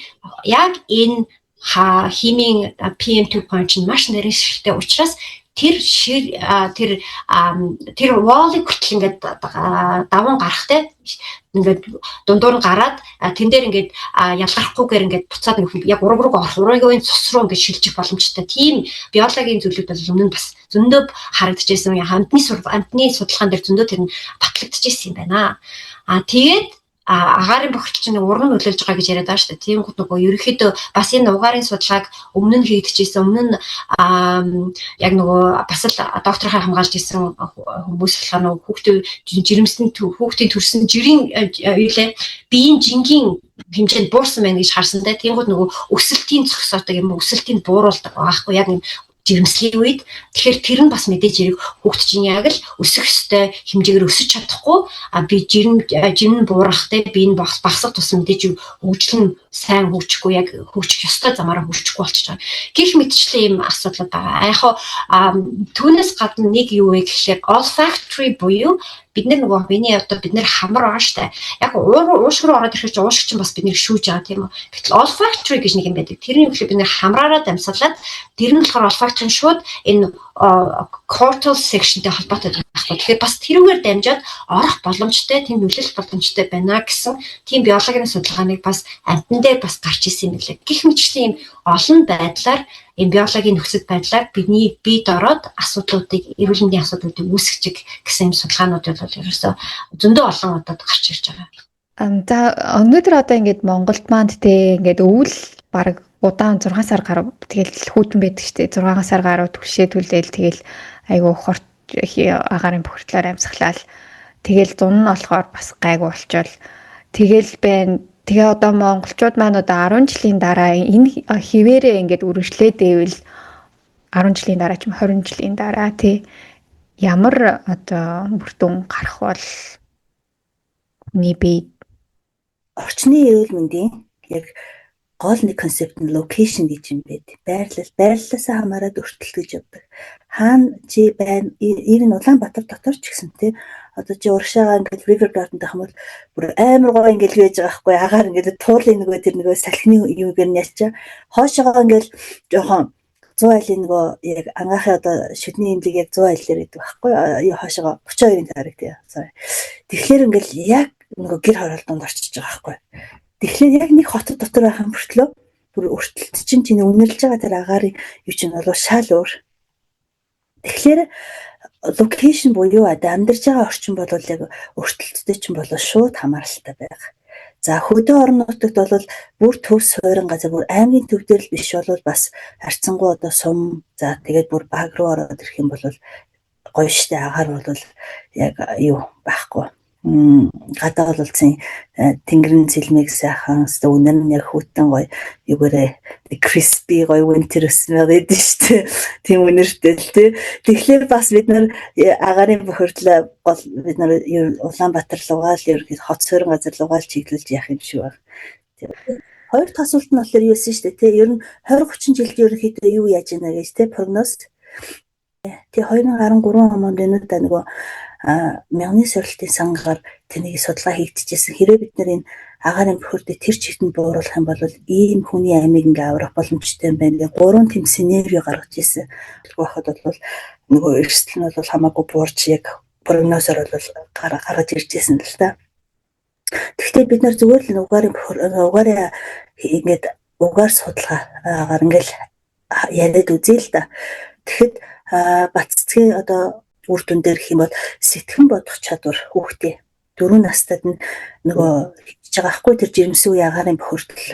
яг энэ химийн PM2 чинь маш нарийн шилтэй учраас тэр шир тэр тэр wall-ыг хүртэл ингээд даван гарахтай, ингээд дундуур нь гараад, тэн дээр ингээд ялгархгүйгээр ингээд буцаад яг ураг руу орох, урагын цус руу ингээд шилжих боломжтой. Тийм биологийн зүйлүүд бол өмнө нь бас зөндөө харагдчихсэн. Амьтны судалгаан дээр зөндөө тэр нь батлагдчихсэн юм байна. А тэгээд агаарын бохирдол чинь урган нөлөөлж байгаа гэж яриад байгаа шүү дээ. Тийм гот нөгөө ерөнхийдөө бас энэ угаарын судалгааг өмнө нь хийгдчихсэн. Өмнө нь яг нөгөө бас л докторхоо хамгаалж исэн хүмүүс болохоор нөгөө хүүхдийн жирэмсэн, хүүхдийн төрсэн жирийн юу лээ, биеийн жингийн хэмжээнд буурсан байна гэж харсан те. Тиймгүүд нөгөө өсөлтийн зогсоодог юм, өсөлтийг бууруулдаг байгаа байхгүй яг юм жирэмслийн үед. Тэгэхээр тэр нь бас мэдээж хэрэг хүүхд чинь яг л өсөх ёстой хэмжээгээр өсөж чадахгүй, а би жирэм жим нь буурахтай, би энэ багасах тусам мэдээж хөгжил нь сайн хөгжихгүй, яг хөгжих ёстой замаараа хөгжихгүй болчихж байгаа. Гэх мэтчлэн ийм асуудал байгаа. Яг хоо түүнээс гадна нэг юу вэ гэхлээр olfactory буюу бид нар нөгөө миний одоо бид нар хамар байгаа штэ. Яг уушг руу ороод ирэхэд чинь уушг чинь бас биднийг шүүж байгаа, тийм үү. Гэтэл olfactory гэж нэг юм байдаг. Тэр нь юу гэхлээр бид нар хамраараа дамсгалаад, тэр нь болохоор olfactory нь шууд энэ cortical section-тэй холбоотой байхгүй. Тэгэхээр бас тэрүүгээр дамжаад орох боломжтой, тийм нөлөөлөх боломжтой байна гэсэн тийм биологийн судалгааныг бас амьтан дээр бас гарч ирсэн юм билээ. Гэх мэтчлэн ийм олон байдлаар, ийм биологийн нөхцөл байдлаар бидний биед ороод асуудлуудыг, эрүүл мэндийн асуудлуудыг үүсгэж гэсэн юм судалгаанууд бол ерөөсөө зөндөө олон удаад гарч ирж байгаа. За, өнөөдөр одоо ингээд Монголд маань те ингээд өвөл баг удаан 6 сар гаруй тэгэл хүйтэн байдаг штэ, 6 сар гаруй түлшээ түлээл, тэгэл айгу хорт агаарын бохирдлоор амьсгалал, тэгэл зун нь болохоор бас гайгүй болчоол тэгэл байна. Тэгээ одоо монголчууд маань одоо 10 жилийн дараа энэ хэвээрээ ингээд үргэлжлээд байвал, 10 жилийн дараа ч юм, 20 жилийн дараа тий, ямар одоо үр дүн гарах бол хүний бие? Орчны эрүүл мэндийн яг гол нэг концепт нь location гэж юм байд. Байрлал, байрлалаасаа хамаарат өртөл гэж явдаг. Хаана чи байна? Even Улаанбаатар дотор ч гэсэн тий. Одоо чи урагшаага ингээд River Garden дах юм бол бүр амар гоё ингээд л байж байгаа байхгүй, агаар ингээд туулын нөгөө тэр нөгөө салхины юугаар нь ялчаа. Хоошоогоо ингээд жоохон 100 айлын нөгөө яг ангаахын одоо шүдний имлэг яг 100 айл дээр гэдэг байхгүй юу, хоошоогоо 32-ын таарыг тий. Sorry. Тэгэхээр ингээд яг нөгөө гэр хороолтонд орчиж байгаа байхгүй. Тэгэхээр яг нэг хотод дотор байх юм мөртлөө бүр өртөлт чинь чиний үнэрлэж байгаа тэр агаарын юу чинь бол шал өөр. Тэгэхээр location буюу одоо амьдарч байгаа орчин бол яг өртөлттэй чинь бол шууд хамааралтай байх. За, хөдөө орон нутагт бол бүр төв суурин газар, бүр аймгийн төв дээр л биш бол бас харьцангуй одоо сум, за тэгээд бүр баг руу ороод ирэх юм бол гоё штэ, агаар бол яг юу байхгүй. Гадаа бол цэн тэнгэрийн цэлмэг сайхан өстө үнэр нь яг хүйтэн гоё югээрээ crispy гоё winter smell гэдэг шүү дээ. Тийм үнэртэй л тий. Тэгэхээр бас бид нар агаарын бохирдлоо гол бид нар Улаанбаатар руугаа л ерөнхийдөө хот суурин газар руугаа л чиглүүлж явах юм шиг байна. Тийм. Хоёр дахь асуулт нь болохоор юу байсан шүү дээ тий. Ер нь 20 30 жилд ерөнхийдөө юу яаж ийна гэж тий прогноз. Тий, 2013 онд энэ удаа нөгөө мянганы сорилтын сангаар тэнийг судалгаа хийгдчихсэн. Хэрвээ бид нар энэ агаарын бохирдыг тэр чигт нь бууруулах юм бол ийм хүний амийг ингээ аврах боломжтой юм байна гэх гурван тийм scenario гаргаж ирсэн. Тэгэхэд бол нөгөө эрсдэл нь бол хамаагүй буурч яг прогнозоор бол гаргаж ирж байсан л та. Тэгэхдээ бид нар зүгээр л угаарын угаарын ингээд угаар судалгаагаар ингээл яриад үзье л да. Тэгэхэд Баццгийн одоо үр дүн дээр гэх юм бол сэтгэн бодох чадвар хүүхдээ 4 настайд нь нөгөө хийж байгаа хгүй, тэр жирэмсэн үе агаарын бохирдол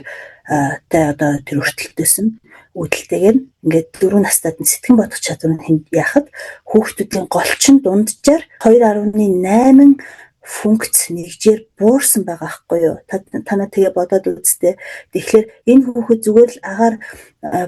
тай одоо тэр өртөлтөөс нь үүдэлтэйгээр ингээд 4 настайд нь сэтгэн бодох чадвар нь яхад хүүхдүүдийн голчин дунджаар 2.8 функц нэгжээр буурсан байгаа байхгүй юу? Та танаа тэгээ бодоод үзтээ. Тэгэхээр энэ хүүхэд зүгээр л агаар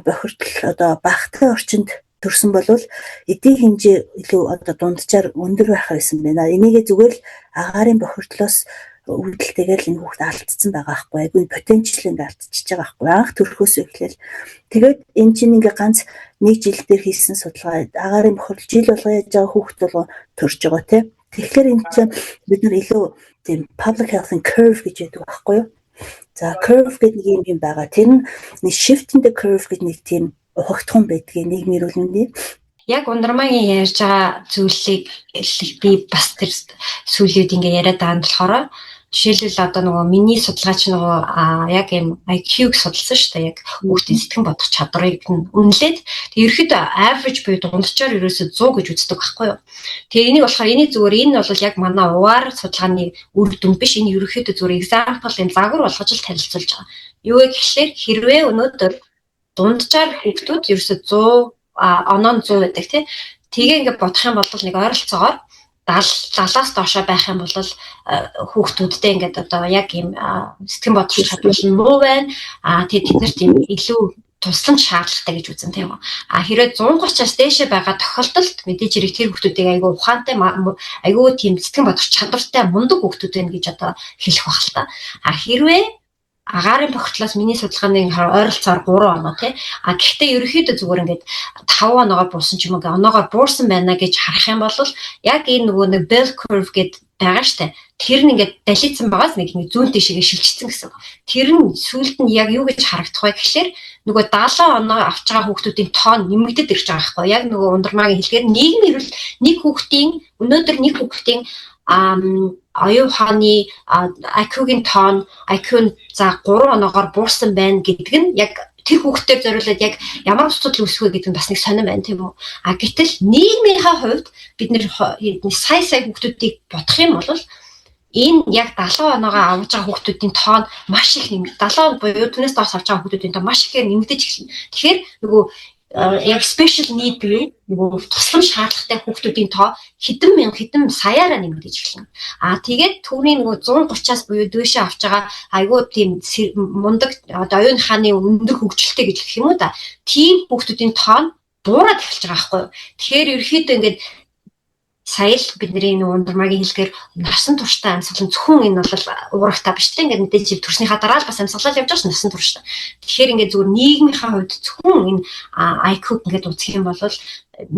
бохирдол одоо багатай орчинд төрсөн болвол эдийн хэмжээ илүү одоо дунджаар өндөр байх байсан байна. Энийгээ зүгээр л агаарын бохирдлоос үүдэлтэйгээр л энэ хүүхд алдсан байгаа байхгүй. Айгүй потенциал ингээ алдчихж байгаа байхгүй. Анх төрхөөс эхлээл. Тэгээд энэ чинь ингээ ганц нэг жил дээр хийсэн судалгаа, агаарын бохирдол жил болго яаж байгаа хүүхд болго төрж байгаа тий. Тэгэхээр энэ чинь бид нар илүү тийм public health and curve гэж яддаг байхгүй юу? За, curve гэдэг нэг юм юм байгаа. Тэр нь shift in the curve гэж нэг тийм ухагтхан байдгийг нийгмийн эрүүл мэндийн. Яг Ундрмаагийн ярьж байгаа зүйлийг би бас тэр сүүлийн үед ингээ яриад байгаа нь болохоор жишээлбэл одоо нөгөө миний судалгаа чи нөгөө яг юм IQ-г судалсан шүү дээ. Яг хүүхдийн сэтгэн бодох чадварыг нь үнэлээд, тэг ерөөхдөө average буюу дунджаар ерөөсөө 100 гэж үздэг байхгүй юу. Тэгээ энийг болохоор энийг зүгээр энэ бол яг манай угаар судалгааны үр дүн биш. Энэ ерөөхдөө зүгээр example, юм загвар болгож л танилцуулж байгаа. Юу вэ гэхлээр хэрвээ өнөөдөр дунджаар хүүхдүүд ерөөсөө 100 оноо 100 байдаг тий. Тэгээ ингээд бодох юм бол нэг ойролцоогоор 70 70-аас доошоо байх юм бол хүүхдүүдтэй ингээд одоо яг ийм сэтгэн бодох чадвар нь муу байна. А тэгээ тэд нарт ийм илүү тусламж шаардлагатай гэж үзэн, тийм үү. А хэрвээ 130-аас дээшээ байгаа тохиолдолд мэдээж хэрэг тэр хүүхдүүдийг айгүй ухаантай, айгүй тийм сэтгэн бодох чадвартай мундаг хүүхдүүд байна гэж одоо хэлэх байх л та. А хэрвээ агаарын бохирдлоос миний судалгааны ойролцоогоор 3 оноо тий. А гэхдээ ерөнхийдөө зүгээр ингээд 5 оноогоор буурсан ч юм уу, оноогоор буурсан байна гэж харах юм бол яг энэ нөгөө нэг bell curve гэдэг байгаа штэ. Тэр нь ингээд далийцсан байгаас нэг нэг зүүн тишээгээ шилжчихсэн гэсэн. Тэр нь сүүлд нь яг юу гэж харагдах вэ гэхлээр нөгөө 70 оноо авч байгаа хүүхдүүдийн тоон нэмэгдээд ирж байгаа байхгүй. Яг нөгөө Ундрмаагийн хэлгээр нийгмийн эрүүл нэг хүүхдийн өнөөдөр нэг хүүхдийн оюун ухааны IQ-гийн тоон, IQ нь за 3 оноогоор буурсан байна гэдэг нь яг тэр хүүхдээр зориулаад яг ямар асуудал үүсэх вэ гэдэг нь бас нэг сонин байна, тийм үү. А гэтэл нийгмийнхаа хувьд бид нэр сая сая хүүхдүүдийг бодох юм бол энэ яг 70 оноогоо авч байгаа хүүхдүүдийн тоон маш их нэмэгдэж, 70 буюу түүнээс доош авч байгаа хүүхдүүдийн тоон маш ихээр нэмэгдэж эхэлнэ. Тэгэхээр нөгөө яг special need буюу нөгөө тусламж шаардлагатай хүүхдүүдийн тоо хэдэн мянга, хэдэн саяараа нэмэгдэж эхэлнэ. Аа тэгээд түүний нөгөө 130-аас буюу дээшээ авч байгаа айгүй тийм мундаг, одоо оюун ухааны өндөр хөгжилтэй гэж хэлэх юм уу да. Тийм хүүхдүүдийн тоо нь буураад эхэлж байгаа байхгүй юу. Тэгэхээр ерөөхдөө ингээд сая л бидний нэг Ундрмаагийн хэлгээр насан туршдаа амьсгал нь зөвхөн энэ бол уурагтай биш те, ингээд мэдээж төрснийхаа дараа л бас амьсгалал явж байгаа ш насан туршдаа. Тэгэхээр ингээд зүгээр нийгмийнхаа хувьд зөвхөн энэ IQ ингээд үзэх юм бол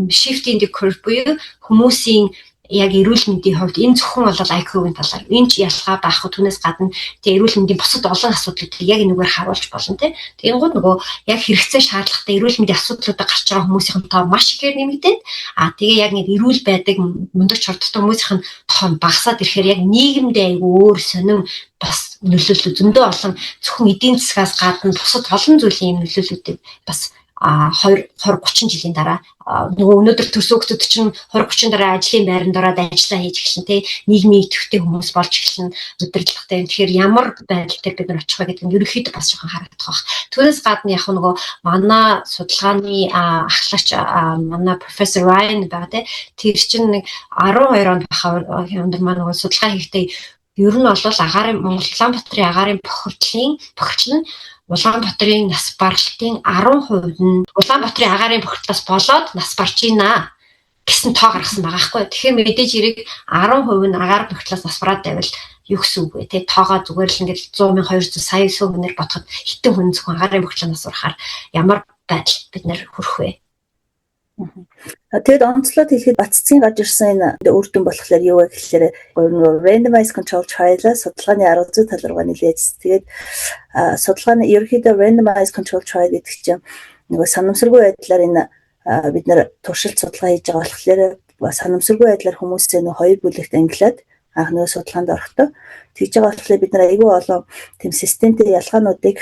shifting the curve буюу хүмүүсийн яг эрүүл мэндийн хувьд энэ зөвхөн бол IQ-гийн талаар энэ ч ялгаа байхгүй, түүнээс гадна тэг эрүүл мэндийн бусад олон асуудлуудыг яг энэгээр харуулж болно те. Тэгэнгүүт нөгөө яг хэрэгцээ шаардлагатай эрүүл мэндийн асуудлуудаа гарч байгаа хүмүүсийн тоо маш ихээр нэмэгдээд, а тэгээ яг нэг эрүүл байдаг, мундаг, чордтой хүмүүсийн тоо багасаад ирэхээр яг нийгэмдээ айгүй өөр сонин бас нөлөөлөл зөндөө олон, зөвхөн эдийн засгаас гадна бусад олон зүйлийн юм нөлөөллүүдийг бас 20 20 30 жилийн дараа нөгөө өнөөдөр төрсөн хүүхдүүд чинь 20 30 дараа ажлын байранд ороод ажиллаа хийж эхэлнэ, те, нийгмийн идэвхтэй хүмүүс болж эхэлнэ, удирдлагатай. Тэгэхээр ямар байдал дээр бид нар очих вэ гэдэг нь ерөнхийдөө бас жоохон харагдах байх. Түүнээс гадна яг нөгөө манай судалгааны ахлагч, манай профессор Ryan байгаа, те, тэр чинь нэг 12 онд баха өндөр маань нөгөө судалгаа хийхдээ ер нь бол агаарын Монгол Улаанбаатарын агаарын бохирдол нь Улаанбаатарын нас баралтын 10% нь Улаанбаатарын агаарын бохирдлоос болоод нас барж байна гэсэн тоо гаргасан байгаа байхгүй. Тэгэхээр мэдээж хэрэг 10% нь агаар бохирдлоос нас бараад байвал юу гэсэн үг вэ, те? Тоогоо зүгээр л ингээд 100 мянга 200 сая хүнээр бодоход хэдэн хүн зөвхөн агаарын бохирдлоос нас барахаар ямар байдал бид нар хүрэх вэ? Тэгэд онцлоод хэлэхэд Батцгийн гарч ирсэн энэ үр дүн болохоор юу вэ гэхээр randomized control trial, судалгааны арга зүй тал руугаа нэлээж. Тэгээд судалгааны ерөнхийдөө randomized control trial гэдэг чинь нөгөө санамсаргүй байдлаар энэ бид нар туршилт судалгаа хийж байгаа болохоор санамсаргүй байдлаар хүмүүсээ нөгөө хоёр бүлэгт ангилаад анх нөгөө судалгаанд орохдоо тэгж байгаа болохоор бид нар айгүй олон тийм системтэй ялгаануудыг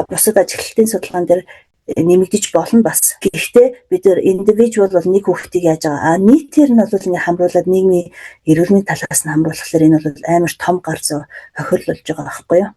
бусад ажиглалтын судалгаан дээр нэмэгдэж болно бас. Гэхдээ бид нар individual бол нэг хүүхдийг яаж байгаа. А нийтээр нь бол ингээ хамруулад нийгмийн эрүүл мэндийн талаас нь хамруулахлаар энэ бол амар том гар зүй хохирол болж байгаа байхгүй юу?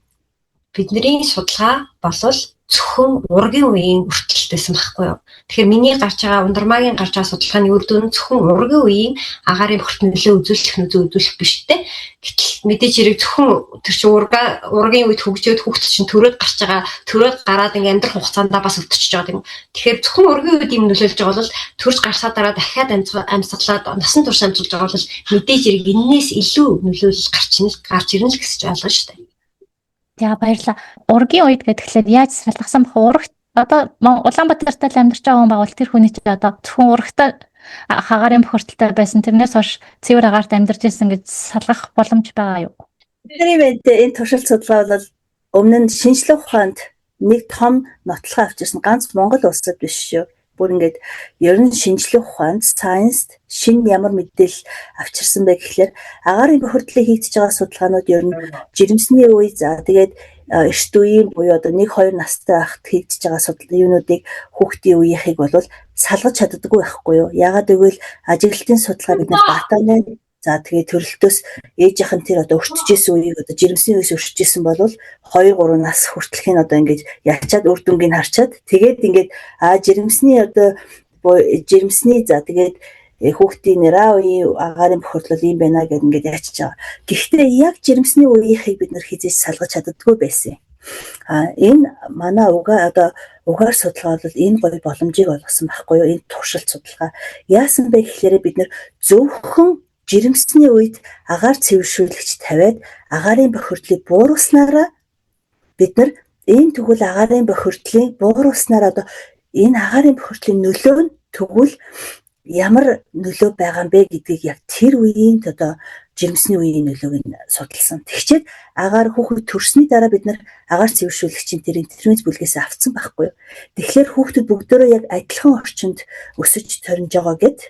Бидний судалгаа болвол зөвхөн ургийн үеийн өртөлт байсан байхгүй юу? Тэгэхээр миний гарч байгаа, Ундрмаагийн гарч байгаа судалгааны үр дүн зөвхөн ургийн үеийн агаарын бохирдол нөлөө үзүүлэх, нөлөө үзүүлэх биш те. Гэтэл мэдээж хэрэг зөвхөн тэр чинь ургийн үед хөгжөөд хүүхд чинь төрөөд гарч байгаа, төрөөд гараад ингээ амьдрах хугацаанд бас өвтөчж байгаа юм. Тэгэхээр зөвхөн ургийн үед юм нөлөөлж байгаа бол төрж гарсаа дараа дахиад амьсгалаад насан турш амьсгалж байгаа бол мэдээж хэрэг энээс илүү нөлөөлөл гарч ирнэ л гэж ойлгоно шүү дээ. За, баярлалаа. Ургийн үед гэхээр яаж салгасан бах, урагт одоо Улаанбаатарт л амьдарч байгаа хүн байгвал тэр хүний чинь одоо зөвхөн урагтай агаарын бохирдолтой байсан, тэрнээс хойш цэвэр агаарт амьдарч ирсэн гэж салгах боломж байгаа юу? Бидний мэнд энэ туршилт судалгаа бол өмнө нь шинжлэх ухаанд нэг том нотлохоо авчирсан, ганц Монгол улсад биш шүү. Бүр ингээд ер нь шинжлэх ухаанд, science шинэ ямар мэдээлэл авчирсан бэ гэхлээр агаарын бохирдлыг хийгдэж байгаа судалгаанууд ер нь жирэмсний үе, за тэгээд эрт үеийн буюу одоо 1 2 настай байхад хийгдэж байгаа судалгаа юунуудыг, хүүхдийн үеийнхийг бол салгаж чаддаггүй байхгүй юу? Яагаад гэвэл ажиглалтын судалгаа бид нар датаны, за тэгээ төрөлтөөс ээжийнх нь тэр одоо өртөжсэн үеийг, одоо жирэмсний үеэс өртөжсэн бол 2 3 нас хүртэлхийн одоо ингэж ячаад үр дүнгийг харчаад тэгээд ингээд жирэмсний одоо жирэмсний, за тэгээд хүүхдийн нэраа үеийн агаарын бохирдол юм байна гэдээ ингээд яачиж байгаа. Гэхдээ яг жирэмсний үеийнхийг бид нар хэзээ ч салгаж чаддаггүй байсан. А энэ манай угаа одоо угаар судалгаа бол энэ гоё боломжийг олгосон байхгүй юу? Энэ туршилт судалгаа. Яасан бэ гэхлээрээ бид нар зөвхөн жирэмсний үед агаар цэвэршүүлэгч тавиад агаарын бохирдлыг бууруулснараа бид нар энэ тэгвэл агаарын бохирдлын бууруулснараа одоо энэ агаарын бохирдлын нөлөө нь тэгвэл ямар нөлөө байгаа юм бэ гэдгийг яг тэр үеийн одоо жирэмсний үеийн нөлөөг нь судалсан. Тэгчээд агаар хүүхэд төрсний дараа бид нар агаар цэвэршүүлэгчийн тэр интервенц бүлгээс авцсан байхгүй юу. Тэгэхээр хүүхдүүд бүгдөө яг адилхан орчинд өсөж торнож байгаа гэд.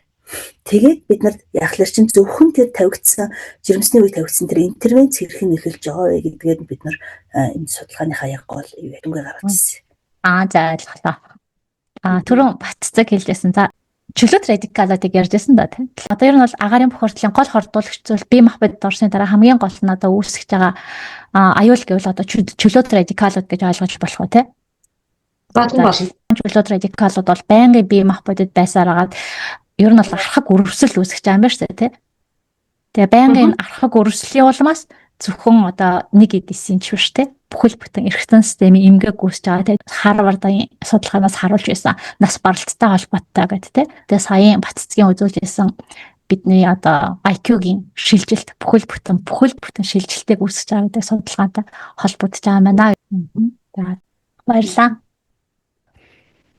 Тэгээд бид нар яхлаар чинь зөвхөн тэр тавигдсан, жирэмсний үе тавигдсан тэр интервенц хэрхэн нөлөөлж байгаа вэ гэдгээд бид нар энэ судалгааныхаа яг гол дүнгээ гаргаж ирсэн. Аа, за, ойлголоо. Аа, түрүүн Батцаг хэлжсэн. За, чөлөөт радикалуудыг ярьжсэн да, тийм. Одоо ер нь бол агаарын бохирдлын гол хордуулагч зүйл бие махбодод орсны дараа хамгийн гол нь одоо үүсгэж байгаа аюул гэвэл одоо чөлөөт радикалууд гэж ойлгож болох уу, тийм? Болно, болно. Чөлөөт радикалууд бол байнгын бие махбодод байсаар агаад ер нь бол архаг өрөвсөл үүсгэж байгаа юм байна шүү дээ, тийм. Тэгээ байнгын архаг өрөвслийн улмаас зөвхөн одоо нэг эд эсийн ч биш, те, бүхэл бүтэн эрхтэн системийн эмгэг үүсэж байгаа, те. Харвардын судалгаанаас харуулж байсан нас баралттай холбоотой гэдэг, те. Тэгээ саяын Батцгийн үзүүлж байсан бидний одоо IQ-гийн шилжилт, бүхэл бүтэн шилжилтийг үүсгэж байгаа гэдэг судалгаатай холбогдож байгаа юм байна. За, баярлалаа.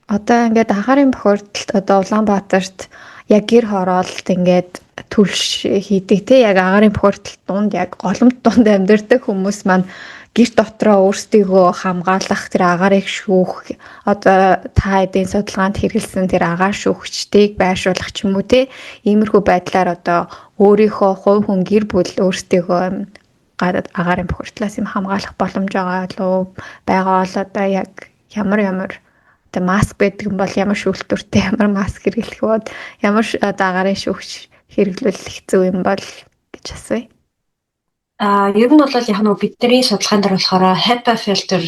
Одоо ингээд агаарын бохирдолд одоо Улаанбаатарт яг гэр хороолт ингээд түлш хийдэг, те, яг агаарын бохирдолт дунд, яг голомт дунд амьдардаг хүмүүс маань гэр дотроо өөрсдийгөө хамгаалах тэр агаарыг шүүх, одоо та хэдийн судалгаанд хэрэглэсэн тэр агаар шүүгчдийг байршуулах ч юм уу, те, иймэрхүү байдлаар одоо өөрийнхөө хувь хүн, гэр бүл өөрсдийгөө агаарын бохирдлоос юм хамгаалах боломж байгаа луу байгаа бол одоо яг ямар ямар Одоо маск байдаг юм бол ямар шүүлтүүртэй ямар маск хэрэглэх вэ? Ямар одоо агаарын шүүгч хэрэглүүл их зөв юм бол гэж асууя. Ер нь бол яг нөгөө бидний судалгаан дээр болохоор HEPA filter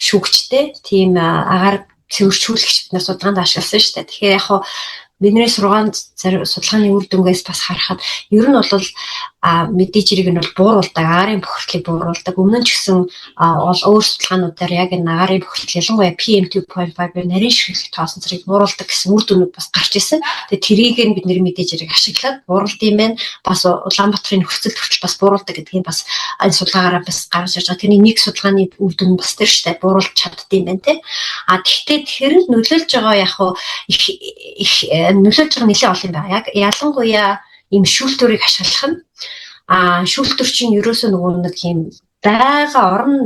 шүүгчтэй тийм агаар цэвэршүүлэгч бид нар судалгаанд ашигласан шүү дээ. Тэгэхээр яг хуу бидний судалгааны үр дүнгээс бас харахад ер нь бол мэдээж хэрэг нь бол бууруулдаг, агаарын бохирдлыг бууруулдаг. Өмнө нь ч гэсэн ол өөр судалгаануудаар яг энэ агаарын бохирдол, ялангуяа PM2.5-ын нарийн ширхэг тоосон зэрэг бууруулдаг гэсэн үр дүнүүд бас гарч ирсэн. Тэгээ тэрийг нь бид нэр мэдээж хэрэг ашиглаад бууруулд юм байна. Бас Улаанбаатарын нөхцөл хүртэл бас бууруулдаг гэдгийг бас энэ судалгаагаараа бас гаргаж ирж байгаа. Тэрний нэг судалгааны үр дүн бас тэр шүү дээ. Бууруулж чаддсан юм байна те. А тэгтээ тэр нь нөлөөлж байгаа яг хуу их их нөлөөлж байгаа нэлээд олон юм байна. Яг ялангуяа ийм шүүлтүүрийг ашиглах нь, шүүлтүүр чинь ерөөсөө нөгөө нэг юм байгаа орон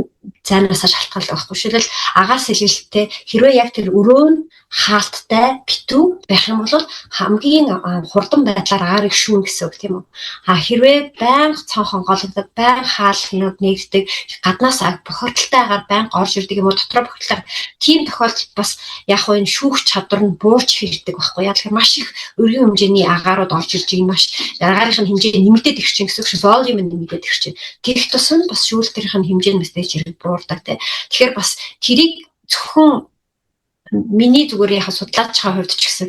зайнаасаа шалтгаалдаг байхгүй. Жишээлбэл, агаар сэлгэлттэй хэрвээ яг тэр өрөө нь хаалттай, битүү байх юм бол хамгийн хурдан байдлаар агаарыг шүүнэ гэсэн үг, тийм үү. А хэрвээ байнга цонх онгойлгодог, байнга хаалхнууд нэгддэг, гаднаас бохирдолтой агаар байнга орж ирдэг юм уу, дотроо бохирдолтой, тийм тохиолдолд бас яг хөө энэ шүүх чадвар нь буурч хэрдэг байхгүй. Яг тэгэхээр маш их өргөн хэмжээний агаарууд орж ирж байгаа, маш агаарын хэмжээ нэмэгдээд ирж чинь гэсэн үг шүү. Volume нь нэмэгдээд ирж чинь. Тэгэх тусам бас шүүлтэрийн хэмжээ нь бас дээж хэрэг буурдаг те. Тэгэхээр бас тэрийг зөвхөн миний зүгээр яхаа судлаачийн хувьд ч гэсэн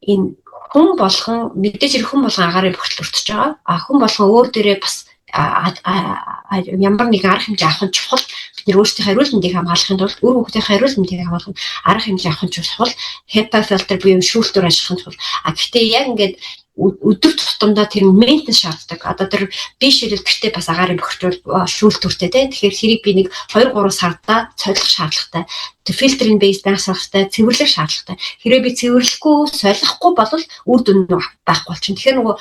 энэ хүн болгон, мэдээж хэрэг хүн болгон агаарын бохирдол өртөж байгаа. А хүн болгон өөр дээрээ бас ямар нэгэн арга хэмжээ авах нь чухал. Бид нэр өөрсдийнхөө эрүүл мэндийг хамгаалахын тулд, үр хүүхдийнхээ эрүүл мэндийг хамгаалах арга хэмжээ авах нь чухал. HEPA filter буюу шүүлтүүр ашиглах нь чухал. А гэхдээ яг ингээд өдөр тутамдаа тэр maintenance шаарддаг. Одоо тэр би ширэл гэртээ бас агаарын бохирдол шүүлтүүртэй тий. Тэгэхээр тэрийг би нэг 2 3 сарда солих шаардлагатай. Тэр фильтрийн base байх шаардлагатай, цэвэрлэх шаардлагатай. Хэрвээ би цэвэрлэхгүй, солихгүй бол үр дүн байхгүй болчихно. Тэгэхээр нөгөө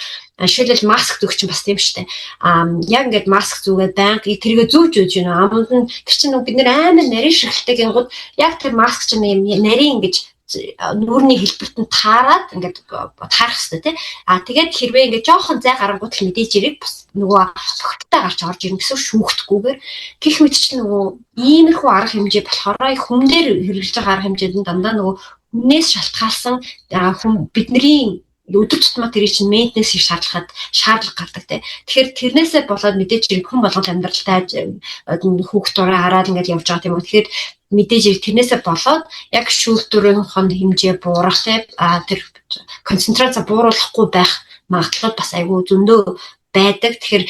жишээлбэл маск зүүх чинь бас тийм шүү дээ. Аа, яг ингээд маск зүүгээд байнга тэргээ зүүж үүж гинэ. Аманд нь тэр чинь бид нэр амар нарийн ширхэлтэй гингууд яг тэр маск чинь юм нарийн ингэж нүүрний хэлбэрт нь таарад ингээд таарах хэрэгтэй тий. А тэгээд хэрвээ ингээд жоохон зай гарангуут л мэдээж хэрэг бас нөгөө бохирдолтой гарч орж ирнэ гэсэн, шүүхтэхгүйгээр. Гэх мэт чинь нөгөө иймэрхүү арга хэмжээ болохоор хүн дээр хэрэглэж байгаа арга хэмжээнд нь дандаа нөгөө хүнээс шалтгаалсан хүн бидний өдөр тутмаа тэрийг чинь maintenance хийх шаардлага гардаг те. Тэгэхээр тэрнээсээ болоод мэдээж хэрэг хүн болгон амьдралтай хүүхд дураа хараад ингээд явж байгаа, тийм үү. Тэгэхээр мэдээж хэрэг тэрнээсээ болоод яг шүүлтүүрийн хэмжээ буурах те, а тэр концентрац бууруулахгүй байх магадлал бас айгүй зөндөө байдаг. Тэгэхээр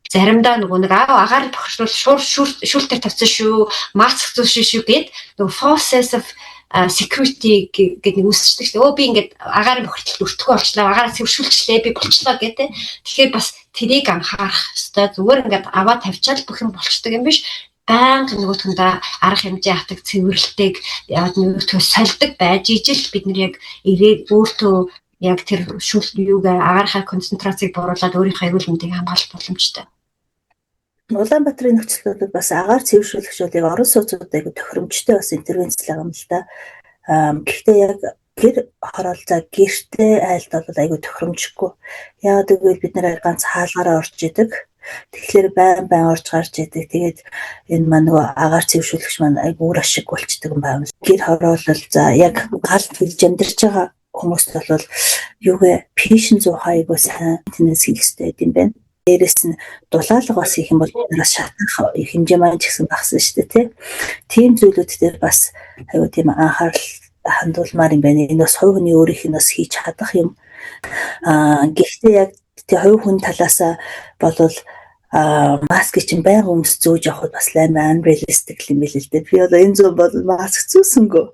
заримдаа нөгөө нэг агаар бохирдол шүүлтээр тавьсан шүү, маск зүүсэн шүү гэд нөгөө false sense of security гэдэг нэг үүсчдэг шүү дээ. Өө, би ингээд агаарын бохирдолд өртөхгүй болчлаа, агаараа цэвэршүүлчлээ, би болчлоо гэдэг. Тэгэхээр бас тэрийг анхаарах ёстой. Зүгээр ингээд аваад тавьчаал бүх юм болчдөг юм биш, байнга нөгөөтгөндөө арга хэмжээ авдаг, цэвэрлдэг, яг нөгөөтгөө сольдог байж ижил бид нар яг ирээд өөртөө яг тэр шүл юугаа агаарынхаа концентрацийг бууруулад өөрийнхөө эрүүл мэндийг хамгаалах боломжтой. Улаанбаатарын нөхцөл бол бас агаар цэвэршүүлэгчүүдийг орон сууцудад айгу тохиромжтой бас интервенц л байгаа юм л да. Гэхдээ яг гэр хороол, за, гэртээ айлд бол айгу тохиромжгүй. Яагаад гэвэл бид нэр ганц хаалгаараа орж идэг. Тэгэхээр байн байн орж гарч идэг. Тэгээд энэ маань нөгөө агаар цэвэршүүлэгч маань айгу үр ашиг болчдөг юм байна. Гэр хороолол, за, яг галд хэлж амьдарч байгаа хүмүүст бол юугээ пишин зуухаа айгу сайн тэнэс хийх хэрэгтэй юм байна. Дээрэс нь дулаалга бас хийх юм бол бид шатах хэмжээ маань ч гэсэн багасна шүү дээ, тий. Тийм зүйлүүд дээр бас айгу тийм анхаарал хандуулмаар юм байна. Энэ бас хувь хүний өөрийнх нь бас хийж чадах юм. Аа, гэхдээ яг тий хувь хүн талаасаа болвол маск чинь байнга өмс зүүж явахад бас амар unrealistic юм билээ л дээ. Би одоо энэ зүүн бол маск зүүсэнгөө.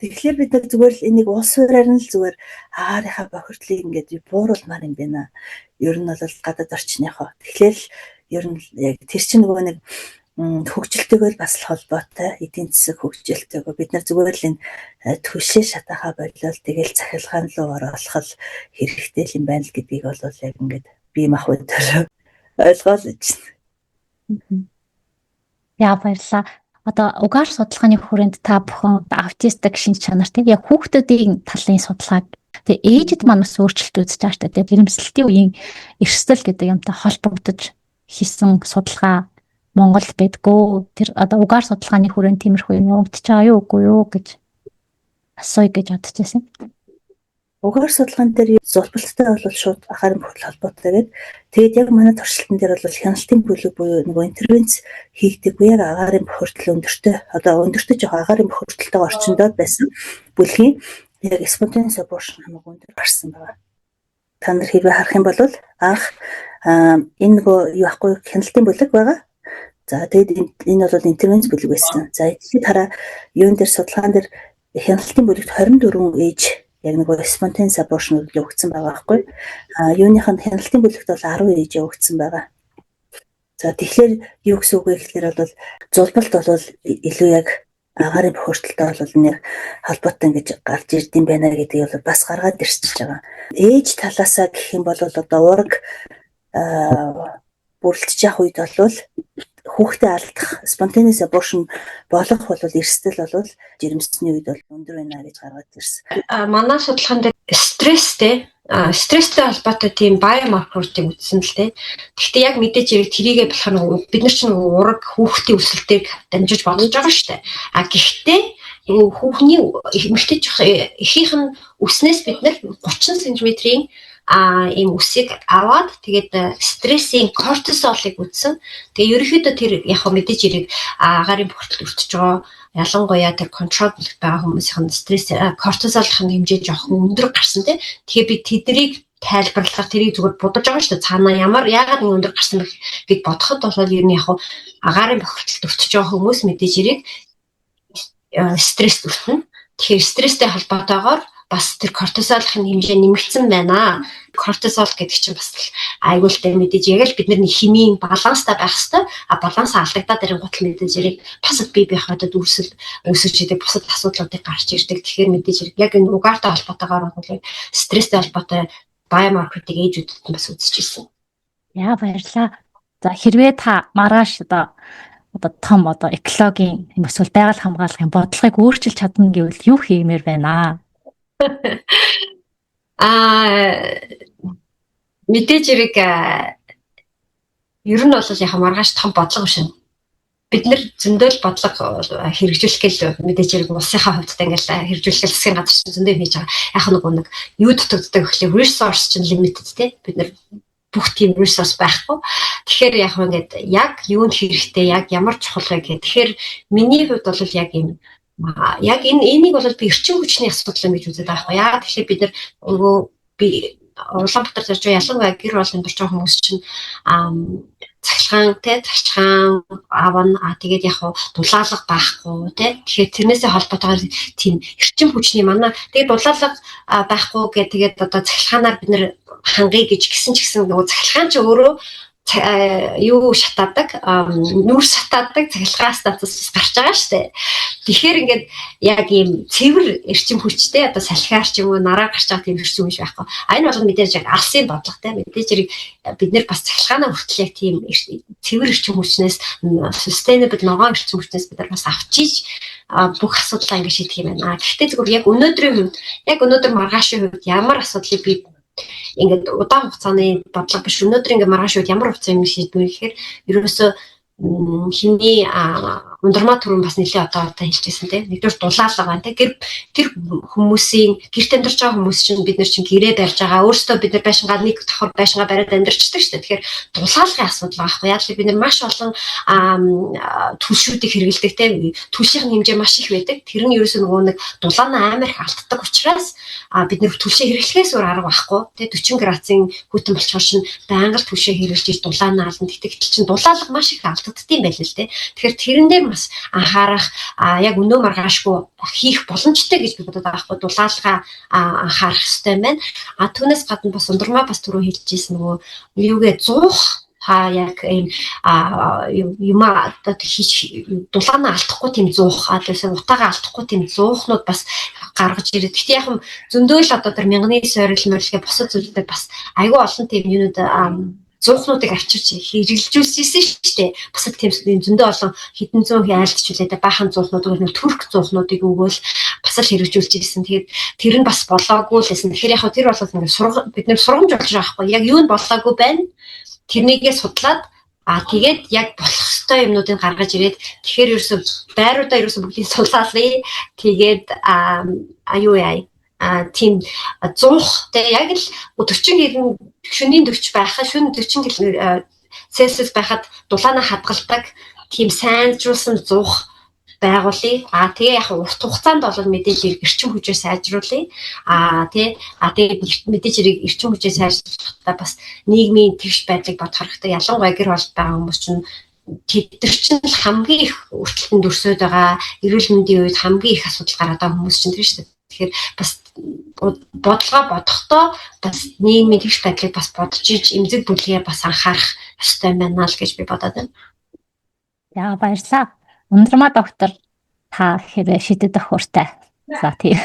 Тэгэхээр бид нар зүгээр л энийг улс суурьаар нь л зүгээр агаарынхаа бохирдлыг ингээд бууруулмаар юм байна. Ер нь бол гадаад орчныхоо. Тэгэхээр л ер нь яг тэр чинь нөгөө нэг хөгжилтэйгээр бас л холбоотой, эдийн засаг хөгжилтэйгөө бид нар зүгээр л энэ түлшээ шатаахаа болиол тэгэл цахилгаан руу оруулах л хэрэгтэй юм байна л гэдгийг бол яг ингээд бие махбодоор ойлгоол гэж. Яа, баярлалаа. Одоо угаар судалгааны хүрээнд та бүхэн аутистик шинж чанартай яг хүүхдүүдийн талын судалгааг, тэгээ ээжид маань бас өөрчлөлт үзэж байгаа шүү дээ. Ирэмсэлтийн үеийн эрсдэл гэдэг юмтай холбогдож хийсэн судалгаа Монголд байдгүй. Тэр одоо угаар судалгааны хүрээнд тиймэрхүү юм явагдаж байгаа юу, үгүй юу гэж. Асууя гэж бодож байсан. Угаар судалгаан дээр зулбалттай бол шууд агаарын бохирдол холбоотой гэдэг. Тэгээд яг манай туршилтан дээр бол хяналтын бүлэг буюу нөгөө интервенц хийгдэггүй, яг агаарын бохирдол өндөртэй, одоо өндөртэй жоох агаарын бохирдолтойгоо орчиндоо байсан бүлгийн яг spontaneous abortion хамаагүй өндөр гарсан байгаа. Та нар хэрвээ харах юм бол анх энэ нөгөө юу ахгүй, хяналтын бүлэг байгаа. За, тэгээд энэ бол интервенц бүлэг байсан. За, ихэд хараа, юун дээр, судалгаан дээр хяналтын бүлэгт 24 ээж яг нөгөө spontaneous abortion өгсөн байгаа байхгүй. А юуных нь хяналтын бүлэгт бол 10 ээж явагдсан байгаа. За, тэгэхээр юу гэсэн үг вэ гэхээр бол зулбалт бол илүү яг агаарын бохирдолтой бол нэг холбоотой ингэж гарч ирд юм байна гэдгийг бол бас гаргаад ирчихэж байгаа. Ээж талаасаа гэх юм бол одоо уураг бүрэлдэж явах үед бол хүүхдээ алдах, spontaneous abortion болох бол эрсдэл бол жирэмсний үед бол өндөр байна гэж гаргаад ирсэн. А манай судалгаан дээр стресстэй холбоотой тийм biomarker-уудыг үзсэн л дээ. Гэхдээ яг мэдээж хэрэг тэрийгэ болохоор нөгөө бид нар чинь нөгөө уураг хүүхдийн өсөлтийг дамжиж бодож байгаа шүү дээ. А гэхдээ нөгөө хүүхний, эмэгтэй эхийнх нь үснээс бид нар 30 см-ийн ийм үсийг аваад, тэгээд стрессийн кортизолыг үзсэн. Тэгээ ерөнхийдөө тэр яг мэдээж хэрэг агаарын бохирдолд өртөж байгаа, ялангуяа тэр control байгаа хүмүүсийн стресс кортизолын хэмжээ жоохон өндөр гарсан, тий. Тэгэхээр би тэднийг тайлбарлах, тэрийг зүгээр бодож байгаа шүү дээ. Цаанаа ямар, яагаад ингэ өндөр гарсан бэ гэж бодоход бол ер нь яг агаарын бохирдолд өртөж байгаа хүмүүс мэдээж хэрэг стресс өртөнө. Тэгэхээр стресстэй холбоотойгоор бас тэр кортизолын хэмжээ нэмэгдсэн байна. Кортизол гэдэг чинь бас аюултай мэдээж, яг л бид нар химийн баланстай байх хэвээр, а баланс алдагдаад ирэнгуут л мэдээж хэрэг бас бие биеийнхээ үүсэл үүсэж идэг бусад асуудлуудыг гарч ирдэг. Тэгэхээр мэдээж хэрэг яг энэ угаартай холбоотойгоор бол стресстэй холбоотой biomarker-ыг ээжүүдэд нь бас үзэж ирсэн. Яа, баярлалаа. За, хэрвээ та маргааш одоо том одоо экологийн эсвэл байгаль хамгаалахын бодлогыг өөрчилж чадна гэвэл юу хиймээр байна? Мэдээж хэрэг ер нь бол яг маргааш том бодлого биш. Бид нар зөндөл бодлого хэрэгжүүлэх гээл, мэдээж хэрэг улсынхаа хувьд ингээл хэрэгжүүлэх засгийн газар чинь зөндөө хийж байгаа. Яг нэг юу дутагддаг гэхлээр resource чинь limited, те. Бид нар бүх тийм resource байхгүй. Тэгэхээр яг ингээд яг юунд хэрэгтэй, яг ямар чухал вэ гэх. Тэгэхээр миний хувьд бол яг юм яг энийг бол би эрчим хүчний асуудал юм гэж үздэг байгаа байхгүй. Яг тэгэхээр бид нар нөгөө би Улаанбаатар зорж байгаа, ялангуяа гэр бол амьдарч байгаа хүмүүс чинь цахилгаан, те, цахилгаан авна, а тэгээд яг хуу дулаалга байхгүй, те. Тэгэхээр тэрнээсээ холбоотойгоор тийм эрчим хүчний манай тэгээд дулаалга байхгүй гэх, тэгээд одоо цахилгаанаар бид нэр хангая гэж гисэн ч гэсэн нөгөө цахилгаан ч өөрөө юу шатаадаг, нүүр шатаадаг цахилгаан станцаас гарч байгаа шүү дээ. Тэгэхээр ингээд яг ийм цэвэр эрчим хүчтэй, одоо салхиар ч юм уу нараа гарч байгаа тийм эрчим хүч байхгүй. А энэ бол мэдээж яг алсын бодлоготой. Мэдээж хэрэг бид нэр бас цахилгаанаа хүртэл яг тийм цэвэр эрчим хүчнээс, sustainable ногоон эрчим хүчнээс бид нар бас авчиж бүх асуудлаа ингэ шийдэх юм байна. Гэхдээ зөвхөн яг өнөөдрийн хувьд, яг өнөөдөр маргаашийн хувьд ямар асуудлыг би ингээд удаан хугацааны бодлого биш, өнөөдөр ингээд маргааш үед ямар хугацаа юм шийдвэ гэхээр ерөөсөө хиний ундрмаа түрүүн бас нэлээ одоо хэлжсэн, тийм. Нэгдүгээр дулаалга байна, тийм. Гэр тэр хүмүүсийн гэрт амьдарч байгаа хүмүүс чинь, бид нар чинь гэрээ барьж байгаа, өөрсдөө бид нар байшингаа нэг давхар байшингаа бариад амьдарчдаг шүү дээ. Тэгэхээр дулаалгын асуудал байхгүй. Яг л бид нар маш олон түлшүүдийг хэрэглэдэг, тийм. Түлшийн хэмжээ маш их байдаг. Тэр нь ерөөсөө нөгөө нэг дулаанаа амар их алддаг учраас бид нар түлшээ хэрэглэхээс өөр арга байхгүй, тийм. 40 градусын хүйтэн болчихоор чинь байнга л түлшээ хэрэглэж дулаанаа алдна. Тэгтэл чинь дулаалга маш их алдагддаг юм байл л, тийм. Тэгэхээр тэрэн дээр бас анхаарах, яг өнөө маргаашгүй хийх боломжтой гэж би бодод байгаа хгүй, дулаалгаа анхаарах хэрэгтэй байна. А түүнээс гадна бас ундрмаа бас түрүү хэлжсэн нөгөө юугээ зуух та яг ийм юм одоо хийж дулаанаа алдахгүй тийм зуух, а тэгсэн утаагаа алдахгүй тийм зуухнууд бас гаргаж ирээд. Гэхдээ яг зөндөө л одоо тэр мянганы сойрол морилгээ бусад зүйлүүд бас айгүй олон тийм юунууд, зуухнуудыг авчирч хэрэглэжүүлсэн шүү дээ. Бусад тийм зөндөө олон хэдэн зуун айлтчүүлээд баахан зуухнууд, нэг турк зуухнуудыг өгөөл бас л хэрэгжүүлж ирсэн. Тэгээд тэр нь бас болоогүй л байсан. Тэгэхээр яг тэр бол ингээд бид нэр сургамж болж байгаа байхгүй. Яг юу нь болоогүй байна? Тэрнийгээ судлаад А тэгээд яг болох ёстой юмнуудыг гаргаж ирээд, тэгэхээр ерөөсө байруудаа ерөөсө бүгдийг сулаалъя. Тэгээд а юу яа, тийм зуух те, яг л 40 90 шөнийн 40 байхад, шөнө 40 Цельсиус байхад дулаанаа хадгалдаг тийм сайнжруулсан зуух байгуулъя. А тэгээ яг урт хугацаанд бол мэдээж эрчим хүчээр сайжруулъя. А тий, а тэгээ мэдээж хэрэг эрчим хүчээр сайжруулахдаа бас нийгмийн тэгш байдлыг бодох хэрэгтэй. Ялангуяа гэр бүл байгаа хүмүүс чинь, тэд нар чинь л хамгийн их өртөлтөнд өрсөд байгаа, эрүүл мэндийн үед хамгийн их асуудал гараад байгаа хүмүүс чинь тэр шүү дээ. Тэгэхээр бас бодлогоо бодохдоо бас нийгмийн тэгш байдлыг бас бодож иж эмзэг бүлгээ бас анхаарах ёстой байна л гэж би бодоод байна. За, баярлалаа. Ундрмаа доктор, та хэрэг шидэд тохиортой. За, тий.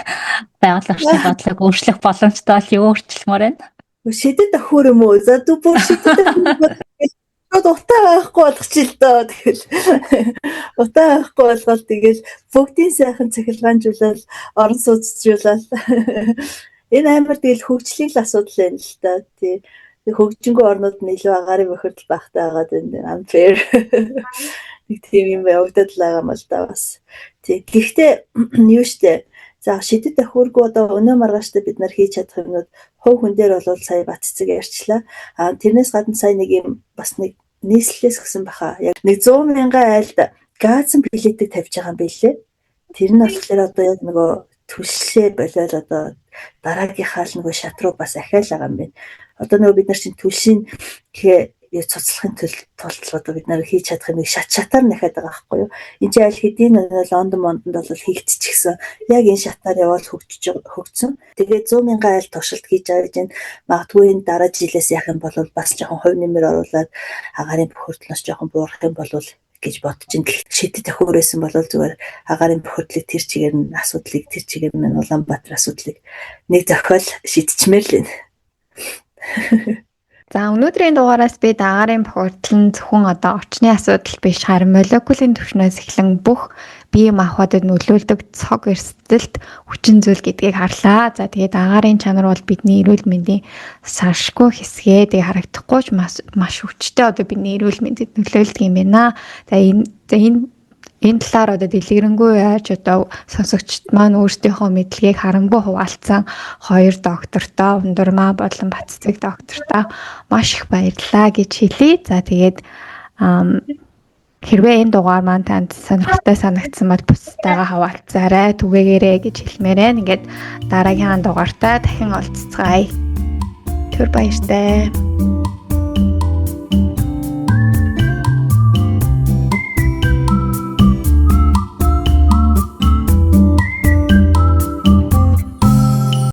Байгаль орчны бодлого өөрчлөх боломжтой бол юу өөрчлөмөр байна? Шидэд тохиор юм уу? За, дүү бүр шидэд тохиор шууд утаа байхгүй болгочих л доо. Тэгэл утаа байхгүй болгоод, тэгэл бүгдийн сайхан цахилгаанжуулаад, орон сууцжуулаад, энэ амар тэгэл хөгжлийн л асуудал байна л та. Тий. Хөгжингүй орнууд нь илүү агаарын бохирдол багтай байгаад байна. Unfair. Нэг тийм юм явагдаад л байгаа юм л да бас. Тий. Гэхдээ юу штэ. За, шидэд тохиоргүй одоо өнөө маргааштай бид нар хийж чадах юмнууд хувь хүн дээр бол сая Батцэг ярьчлаа. А тэрнээс гадна сая нэг юм бас нэг нийслэлээс гисэн баха. Яг нэг 100 мянган айлд газын плитийг тавьж байгаа юм билээ. Тэр нь болохоор одоо яг нөгөө түлшлээ болиол одоо дараагийнхаа л нөгөө шат руу бас ахаал байгаа юм байна. Одоо нөгөө бид нар чинь түлшийн гэхээ цуцлахын тулд одоо бид нар хийж чадах юмыг шат шатаар нахиад байгаа байхгүй юу. Энд чинь аль хэдийн Лондон мондонд бол хийгдчихсэн. Яг энэ шатаар явбал хөгжиж хөгжсөн. Тэгээд 100 мянган айл туршилт хийж байгаа гэж энэ магадгүй энэ дараа жилээс яах юм бол бас жоохон хувь нэмэр оруулаад агаарын бохирдлоос жоохон буурах юм бол гэж бодож ин. Шидэд тохиорсон бол зүгээр агаарын бохирдлыг тэр чигээр нь, асуудлыг тэр чигээр нь, Улаанбаатар асуудлыг нэг зохиол шийдчихмээр л байна. За, өнөөдрийн дугаараас бид агаарын бохирдол нь зөвхөн одоо орчны асуудал биш, харин молекулын түвшнээс эхлэн бүх бие махбодод нөлөөлдөг цог эрсдэлт хүчин зүйл гэдгийг харлаа. За, тэгээд агаарын чанар бол бидний эрүүл мэндийн саршгүй хэсгээ, тэгээ харагдахгүй ч маш маш хүчтэй одоо бидний эрүүл мэндэд нөлөөлдөг юм байна. За, энэ талаар одоо дэлгэрэнгүй яаж одоо сонсогчд маань өөрсдийнхөө мэдлэгийг харамгүй хуваалцсан хоёр доктортой, Ундрмаа болон Батцэг доктортой маш их баярлалаа гэж хэлье. За, тэгээд хэрвээ энэ дугаар маань танд сонирхолтой санагдсан бол бусдтайгаа хаваалцаарай, түгээгээрэй гэж хэлмээр байна. Ингээд дараагийн дугаартаа дахин уулзцгаая. Түр баяртай.